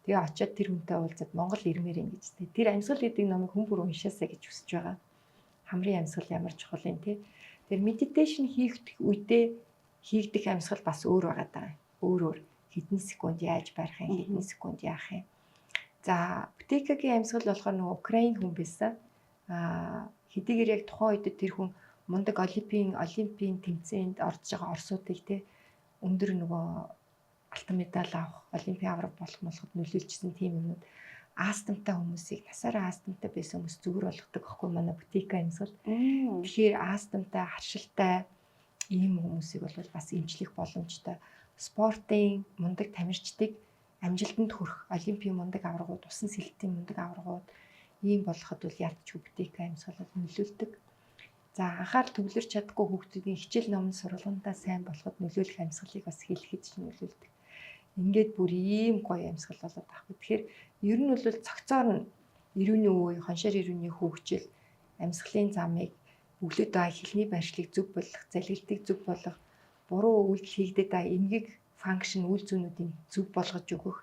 S2: Тэгээ очиод тэр хүнтэй уулзаад Монгол ирмээр юм гэж. Тэр амьсгал гэдэг номыг хүн бүр уншаасаа гэж хүсэж байгаа. Хамрын амьсгал ямар чухал юм те. Тэр meditation хийх үедээ хийгдэх амьсгал бас өөр байгаа даа. Өөр өөр хэдэн секунд яаж барих юм, хэдэн секунд яах юм. За, Бутекагийн амьсгал болохоор нөгөө Украин хүн байсан. Хэдийгээр яг тухайн үед тэр хүн мундаг олимпийн тэмцээнд орж байгаа орсуудыг те өндөр нөгөө алтан медаль авах, олимпийн авраг болох молоход нөлөөлчихсэн тийм юмнууд астмтай хүмүүсийг насаараа астмтай байсан хүмүүс зүгээр болгодог аахгүй манай Бутека амьсгал. Тэгэхээр астмтай, харшилтай ийм хүмүүсийг бол бас эмчлэх боломжтой. Спортын мундаг тамирчдыг амжилтанд хүрэх, олимпийн мундаг аваргууд, усан сэлтийн мундаг аваргууд ийм болоход бол ялч Бутека амьсгал бол нөлөөлдөг. За анхаарал төвлөрч чадахгүй хүүхдүүдийн хичээл номын сургалтандаа сайн болоход нөлөөлөх амьсгалыг бас хэлэхэд ч нөлөөлдөг. Ингээд бүр ийм гоё амьсгал болоод байхгүй. Тэгэхээр ер нь бол цогцоор нь эрүүний үе, хоншоор эрүүний хөгжил, амьсгалын замыг өглөөд байгаа хилний байршлыг зөв болгох, залгилтыг зөв болгох, буруу үйлдэл хийгдээд байгаа эмгэг function үйл зүйнүүдийн зөв болгож өгөх,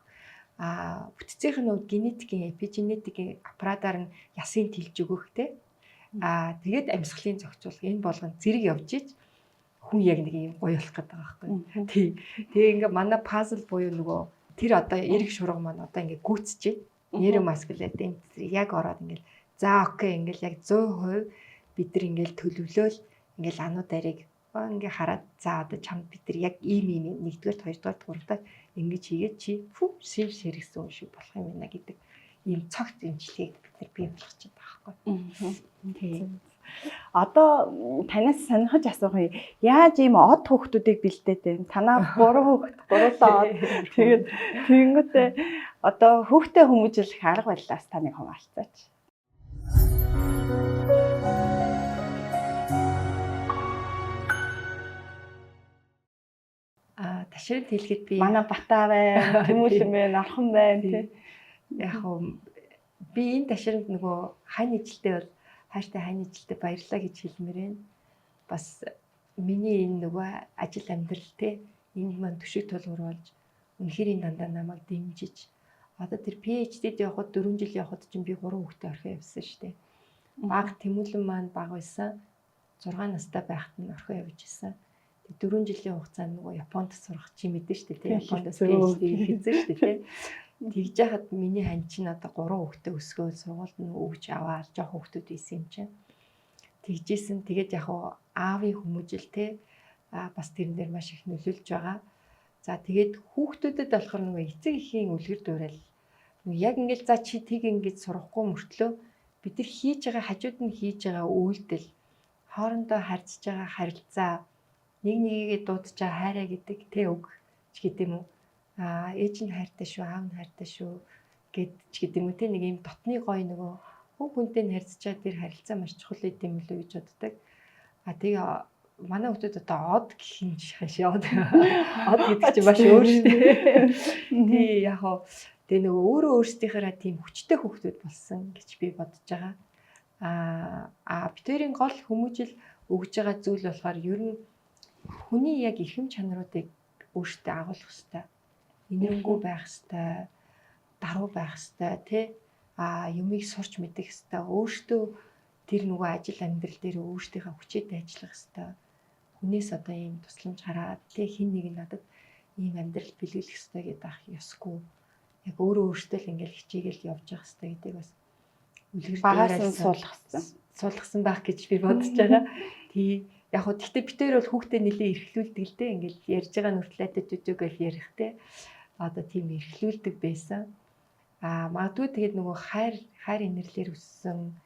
S2: бүтцийнх нь генетикийн, эпигенетикийн аппаратаар нь ясын тэлж өгөх те. Тэгээд амьсгалын зохицуулга энэ болгон зэрэг явж ич хүн яг нэг юм гоё болох гэдэг байгаа байхгүй. Тий. Тэгээ ингээ манай пазл буюу нөгөө тэр одоо эрэг шурга маань одоо ингээ гүйцэж нейромаскулар энэ яг ороод ингээл за окей ингээл яг 100% бид нар ингээл төлөвлөөл ингээл ануу дарыг ингээ хараад за одоо чамд бид нар яг ийм ийм нэгдүгээр, хоёрдугаар, гуравдугаар ингэж хийгээд чи фүү шив ширэгсэн юм шиг болох юм байна гэдэг ийм цогц имчилгээг бид нар бий болгочиход байгаа байхгүй.
S1: Тийм. Одоо танаас сонирхож асуух юм. Яаж ийм од хүүхдүүдийг бэлдээд байна? Танаа 3 хүүхэд, гурлаа од. Тэгээд тэгэнгүүтээ одоо хүүхдээ хүмүүжүүлэх арга барилаас таныг хуваалцаач.
S2: Ташрын хэлэхэд би
S1: манай Бата байна, Тэмүүлэн байна, Орхон байна тий.
S2: Яг хөө би энэ ташранд нөгөө хань ижилтэй бол хайртай хань ижилтэй баярлалаа гэж хэлмээр байна. Бас миний энэ нөгөө ажил амьдрал те энд маань төшөг тулгуур болж үнэхээр энэ дандаа намайг дэмжиж одоо тэр PhD-д явхад 4 жил явхад чинь би 3 хүүхдээ орхио явсан шүү дээ. Баг Тэмүүлэн маань баг байсан. 6 настай байхад нь орхио явж исэн. 4 жилийн хугацаанд нөгөө Японд сурах чи мэдэн шүү дээ тий. Японд PhD хийсэн шүү дээ тий. Тэгж яхад миний хань чинь одоо 3 хүүхдээ өсгөөл сургуульд нь өгч аваад жоох хүүхдүүд байсан юм чинь. Тэгжсэн. Тэгээд яг аавын хүмүүжил те бас тэрэн дээр маш их нөлөөлж байгаа. За тэгээд хүүхдүүдэд болохоор нөгөө эцэг эхийн үлгэр дуурайл яг ингээл за чи тэг ингэж сурахгүй мөртлөө бид нар хийж байгаа хажууд нь хийж байгаа үйлдэл хоорондоо харьцаж байгаа харилцаа нэг нэгээ дуудаж байгаа хайраа гэдэг тэ үг ч гэдэг юм уу ээж нь хайртай шүү, аав нь хайртай шүү гэд ч гэдэг юм уу те нэг юм дотны гоё нөгөө хүн хүнтэй нь харьцаж байгаа тэр харилцаа маш чухал гэдэм юм лүү гэж боддог. Тэгээ манай хүмүүс одоо од гэх юм хашаа од. Од гэдэг чинь маш өөр шүү дээ. Тий яг хоо тэгээ нөгөө өөрөө өөрсдийнхээрээ тийм хүчтэй хүүхдүүд болсон гэж би бодож байгаа. Бид хоёрын гол хүмүүжил өгж байгаа зүйл болохоор ер нь хүний яг эрхэм чанаруудыг өөртөө агуулах хэрэгтэй. Инэрэнгүй байх хэрэгтэй, даруй байх хэрэгтэй, тий? Юмыг сурч мэдэх хэрэгтэй. Өөртөө тэр нөгөө ажил амьдрал дээр өөртөөхөө хүчээд ажиллах хэрэгтэй. Хүнээс одоо ийм тусламж хараад тий хин нэг надад ийм амьдрал бэлгэлэх хэрэгтэй гэдэг ах ёсгүй. Яг өөрөө өөртөө л ингээл хичээгээл явж явах хэрэгтэй гэдгийг бас Үлгэр
S1: Багаас нь суулгасан.
S2: Суулгасан байх гэж би бодож байгаа. Тий. Яг хөө гэхдээ бид хоёр бол хүүхдээ нэлээ эрхлүүлдэг л дээ. Ингээл ярьж байгаа нүртлээ төтөтөө гэж ярих те. Одоо тийм эрхлүүлдэг байсан. Аа магадгүй тэгээд нөгөө хайр инэрлэр өссөн,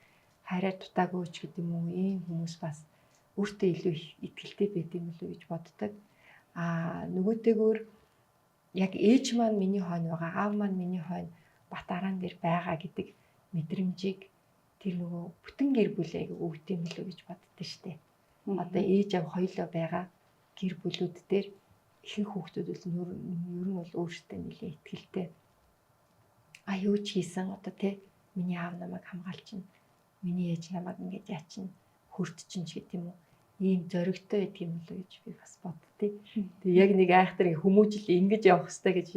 S2: хайраар дутаагүй ч гэдэг юм уу, ийм хүмүүс бас өөртөө илүү их итгэлтэй байд юм болов уу гэж боддог. Аа нөгөөтэйгөр яг ээж маань миний хойно байгаа, аав маань миний хойно бат араан дээр байгаа гэдэг мэдрэмжийг тэр нөгөө бүтэн гэр бүлээ өгд юм болов уу гэж боддоо штэ. Одоо ээж аав хоёулаа байгаа гэр бүлүүд дээр ихэнх хүүхдүүд бол ер нь бол өөрсдөө нэлээд итгэлтэй. А юу ч хийсэн одоо те миний аав намайг хамгаалчин, миний ээж намайг ингэж яачин, хөрт чинь ч гэдэг юм уу. Ийм зоригтой байдаг юм болов уу гэж би бас боддتي. Тэгээ яг нэг айхтар хүмүүжил ингэж явах хэрэгтэй гэж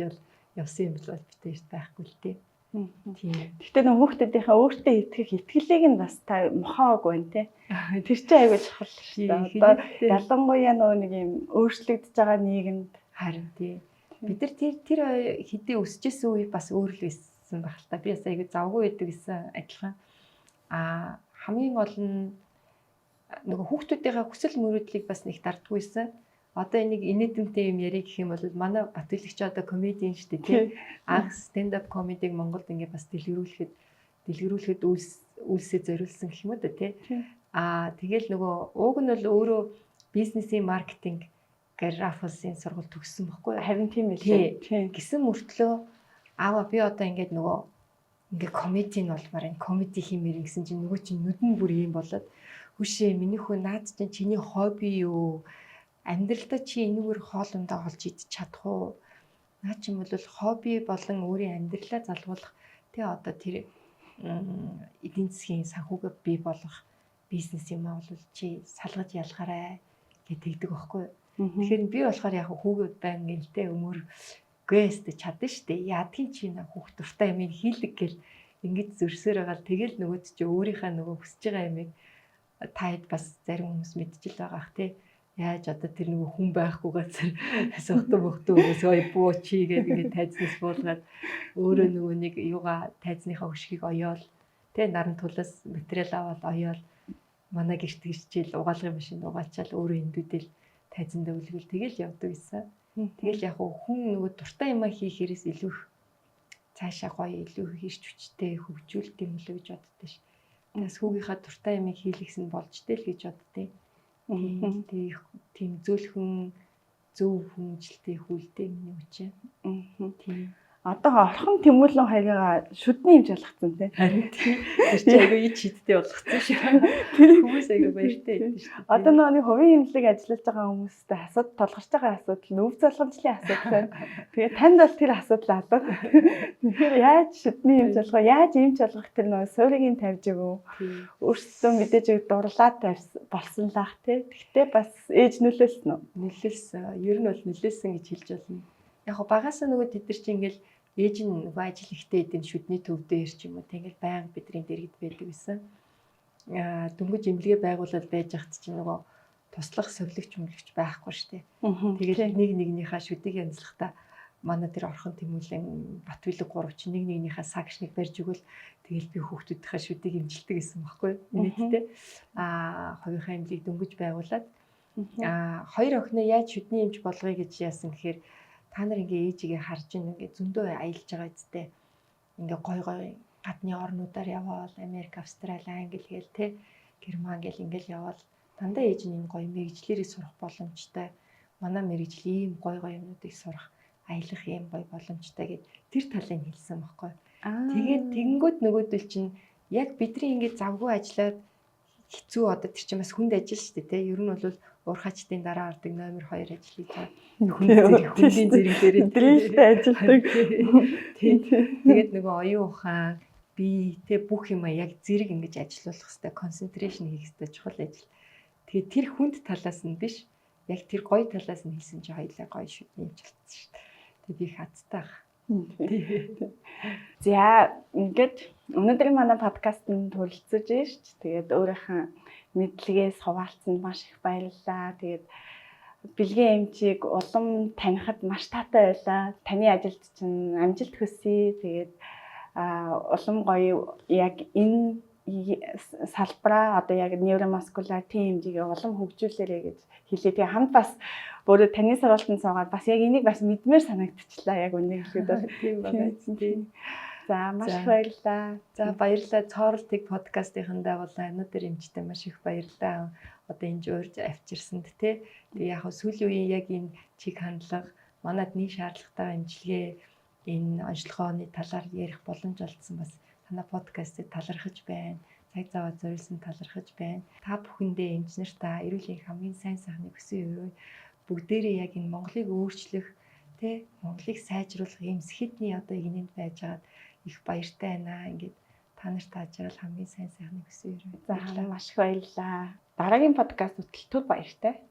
S2: явсан юм бол бид хоёрт байхгүй л дээ. Тийм.
S1: Гэхдээ нөх хүүхдүүдийнхээ өөртөө итгэх итгэлийг нь бас та мохоог байна те. Тэр чинь аягүй чухал шүү дээ. Одоо ялангуяа нөгөө нэг юм өөрчлөгдөж байгаа нийгэмд
S2: харин тий. Бид нар тэр хэдий өсөжсэн үе бас өөр л байсан байх л та. Би бас аягүй завгүй байдаг гэсэн адилхан. Аа хамгийн гол нь нөгөө хүүхдүүдийнхээ хүсэл мөрөөдлийг бас нэг дардгүйсэн. Одоо энийг инээдэмтэй юм ярих гэх юм бол манай Батүлэгч одоо комедиан шүү дээ тий. Анх stand up comedy-г Монголд ингээ бас дэлгэрүүлэхэд үйлсээ зориулсан гэх юм уу да тий. Аа тэгэл нөгөө ууг нь бол өөрөө бизнесийн маркетинг гэр Raffles-ийн сургууль төгссөн байхгүй юу?
S1: Харин тийм байлээ.
S2: Тий. Гисэн мөртлөө аава би одоо ингээд нөгөө ингээ комеди нь болмоор энэ комеди хиймээр гэсэн чинь нөгөө чинь нүд нь бүр юм болоод хүшээ миний хүү наад чинь чиний хобби юу? Амьдралдаа чи энэгээр хоол ундаа олж идчих чадах уу? Наа чинь бол хобби болон өөрийн амьдралаа залгуулах тий одоо тэр эдийн засгийн санхүүгээ бий болгох бизнес юм аа бол чи салгаж ялгаарай гэж тэгдэг байхгүй юу? Тэгэхээр би болохоор яг хүүгээд байна гэнтэй өмөр гээстэй чадна штэ. Яадгийн чи на хүүхд дуртай юм хийлэг гэл ингэж зөрсөөр байгаа л тэгэл нөгөөд чи өөрийнхөө нөгөө хүсэж байгаа юмыг та хэд бас зарим хүмүүс мэдчихэл байгаа ах тий. Яаж одоо тэр нөгөө хүн байхгүй газар сохтон бохтон хүмүүс ой буу чи гэдэг ингээд тайзнаас буулгаад өөрөө нөгөө нэг юугаа тайзныхаа хөшгийг оёол тий наран тулаас материал аваад оёол манай гэрт гэрчээл угаалгын машинд угаалчаал өөрөө эндүүдэл тайзандаа үлгэл тэгэл явдаг гэсэн. Тэгэл яг хүн нөгөө дуртай юмаа хийхээрээс илүү их цаашаа гоё илүү их ирч хүчтэй хөгжүүлт юм лээ гэж боддоо ш. Бас хүүгийнхаа дуртай юмыг хийлгэсэн болж тэл гэж боддیں۔ Тийм тийм зөөлхөн зөв хүмүүжлтэй хүлдээ миний үчи. Тийм.
S1: Одоо орхон Тэмүүлэн хоёроо шүдний хэмж болгоцсон тий.
S2: Харин тийм. Тэр чинь айгүй ич хидтэй болгоцсон шүү. Хүмүүс айгүй баяртай байдаг шүү.
S1: Одоо нөгөө нэг хувийн хэмнэлийг ажиллаж байгаа хүмүүстэй асуудал толгорч байгаа асуудал нь өв залгамжлын асуудал байна. Тэгээ танд бол тэр асуудал алга. Тэгэхээр яаж шүдний хэмж болгох, яаж эмч болгох тэр нөгөө суурийг тавьж өгөө. Өөрсдөө мэдээж дурлаад болсон лах тий. Тэгтээ бас ээж нөлөөлсөн үү?
S2: Нөлөөлсөн. Ер нь бол нөлөөлсөн гэж хэлж болно. Яг го багасаа нөгөө тэд нар чинь ингээл ээж нь нөгөө ажил ихтэй эдэн шүдний төв дээр ч юм уу тэгэл байнга бидний дэргэд байдаг гэсэн. Аа дөнгөж эмнэлгээ байгуулад байж хат чинь нөгөө туслах совилогч мөлөгч байхгүй шүү дээ. Тэгэл нэг нэгнийхээ шүдийг янзлахдаа манай тэр орхон Тэмүүлэн Батбилэг гурав чинь нэг нэгнийхээ сагшныг барьж өгвөл тэгэл би хүүхдүүдийнхээ шүдийг эмчилдэг гэсэн байхгүй нийтдээ. Аа хувийнхаа эмнэлгийг дөнгөж байгуулад аа хоёр охиноо яаж шүдний эмч болгоё гэж яасан гэхээр та нар ингээ ээжигээ харж ин ингээ зөндөө аялж байгаа үсттэй ингээ гой гой гадны орнуудаар яваал Америк, Австрали, Англи гээл те Герман гэл ингээл яваал дандаа ээж нь ийм гоё мэрэгжлэрээ сурах боломжтой. Манай мэрэгжил ийм гоё гоё юмнуудыг сурах, аялах ийм гоё боломжтой гэд тэр талыг хэлсэн байхгүй. Тэгээд тэгэнгүүт нөгөөдөл чинь яг бидний ингээд завгүй ажиллаад хэцүү одоо тэр чинь бас хүнд ажил шүү дээ те. Ер нь бол уурхаачдын дараа ордог номер 2 ажил хийж байгаа. Хүндийн зэрэг дээр
S1: дрэлтэй ажилдаг.
S2: Тэгээд нөгөө оюун ухаан би те бүх юм яг зэрэг ингэж ажилуулах хэвээр концентрашн хийх хэвээр чухал ажил. Тэгээд тэр хүнд талаас нь биш яг тэр гоё талаас нь хэлсэн чи хоёлаа гоё шүдний юм болцсон шүү дээ. Тэгээд би хацтай ах.
S1: За ингээд өнөөдрийн манай подкастт төрөлцөж ирж тэгээд өөрийнхөө мэдлэгээс хуваалцсанд маш их баярлалаа. Тэгээд бэлгийн эмчийг улам танихад маш таатай байлаа. Таны ажилд чинь амжилт хүсье. Тэгээд Улам гоё яг энэ салбараа одоо яг neuromuscular TMJ-г улам хөгжүүлээрэй гэж хэлээ. Тэгээ хамт бас өөрөө таны сургалтанд суугаад бас яг энийг бас мэдмээр санагдчихлаа, яг үнэ хэлэхэд бол.
S2: Тийм байна. Тийм.
S1: За, маш их баярлалаа.
S2: За, баярлалаа. Цооролтыг подкастынхандаа дагуулсан өнөөдөр эмчтэй маш их баярлалаа. Одоо энэ урьж авчирсанд те. Тэгээ яг сүүлийн үеийн яг энэ чиг хандлага, манад нэг шаардлагатай эмчилгээ, энэ онцлогооны талаар ярих боломж олдсон, бас танай подкастыг талархаж байна. Цаг зав зориулсан талархаж байна. Та бүхэндээ, эмч нарт, эрүүл хамгийн сайн сайхныг хүсэн өрөө. Бүгдээрээ яг энэ Монголыг өөрчлөх тэ, Монголыг сайжруулах ийм сэхэдний одоо игнэнд байж байгаад их баяртай байна. Ингээд та нарт ажрал хамгийн сайн сайхныг хүсэн өрөө.
S1: За, маш их баярлалаа. Дараагийн подкаст хүртэл түр баяртай.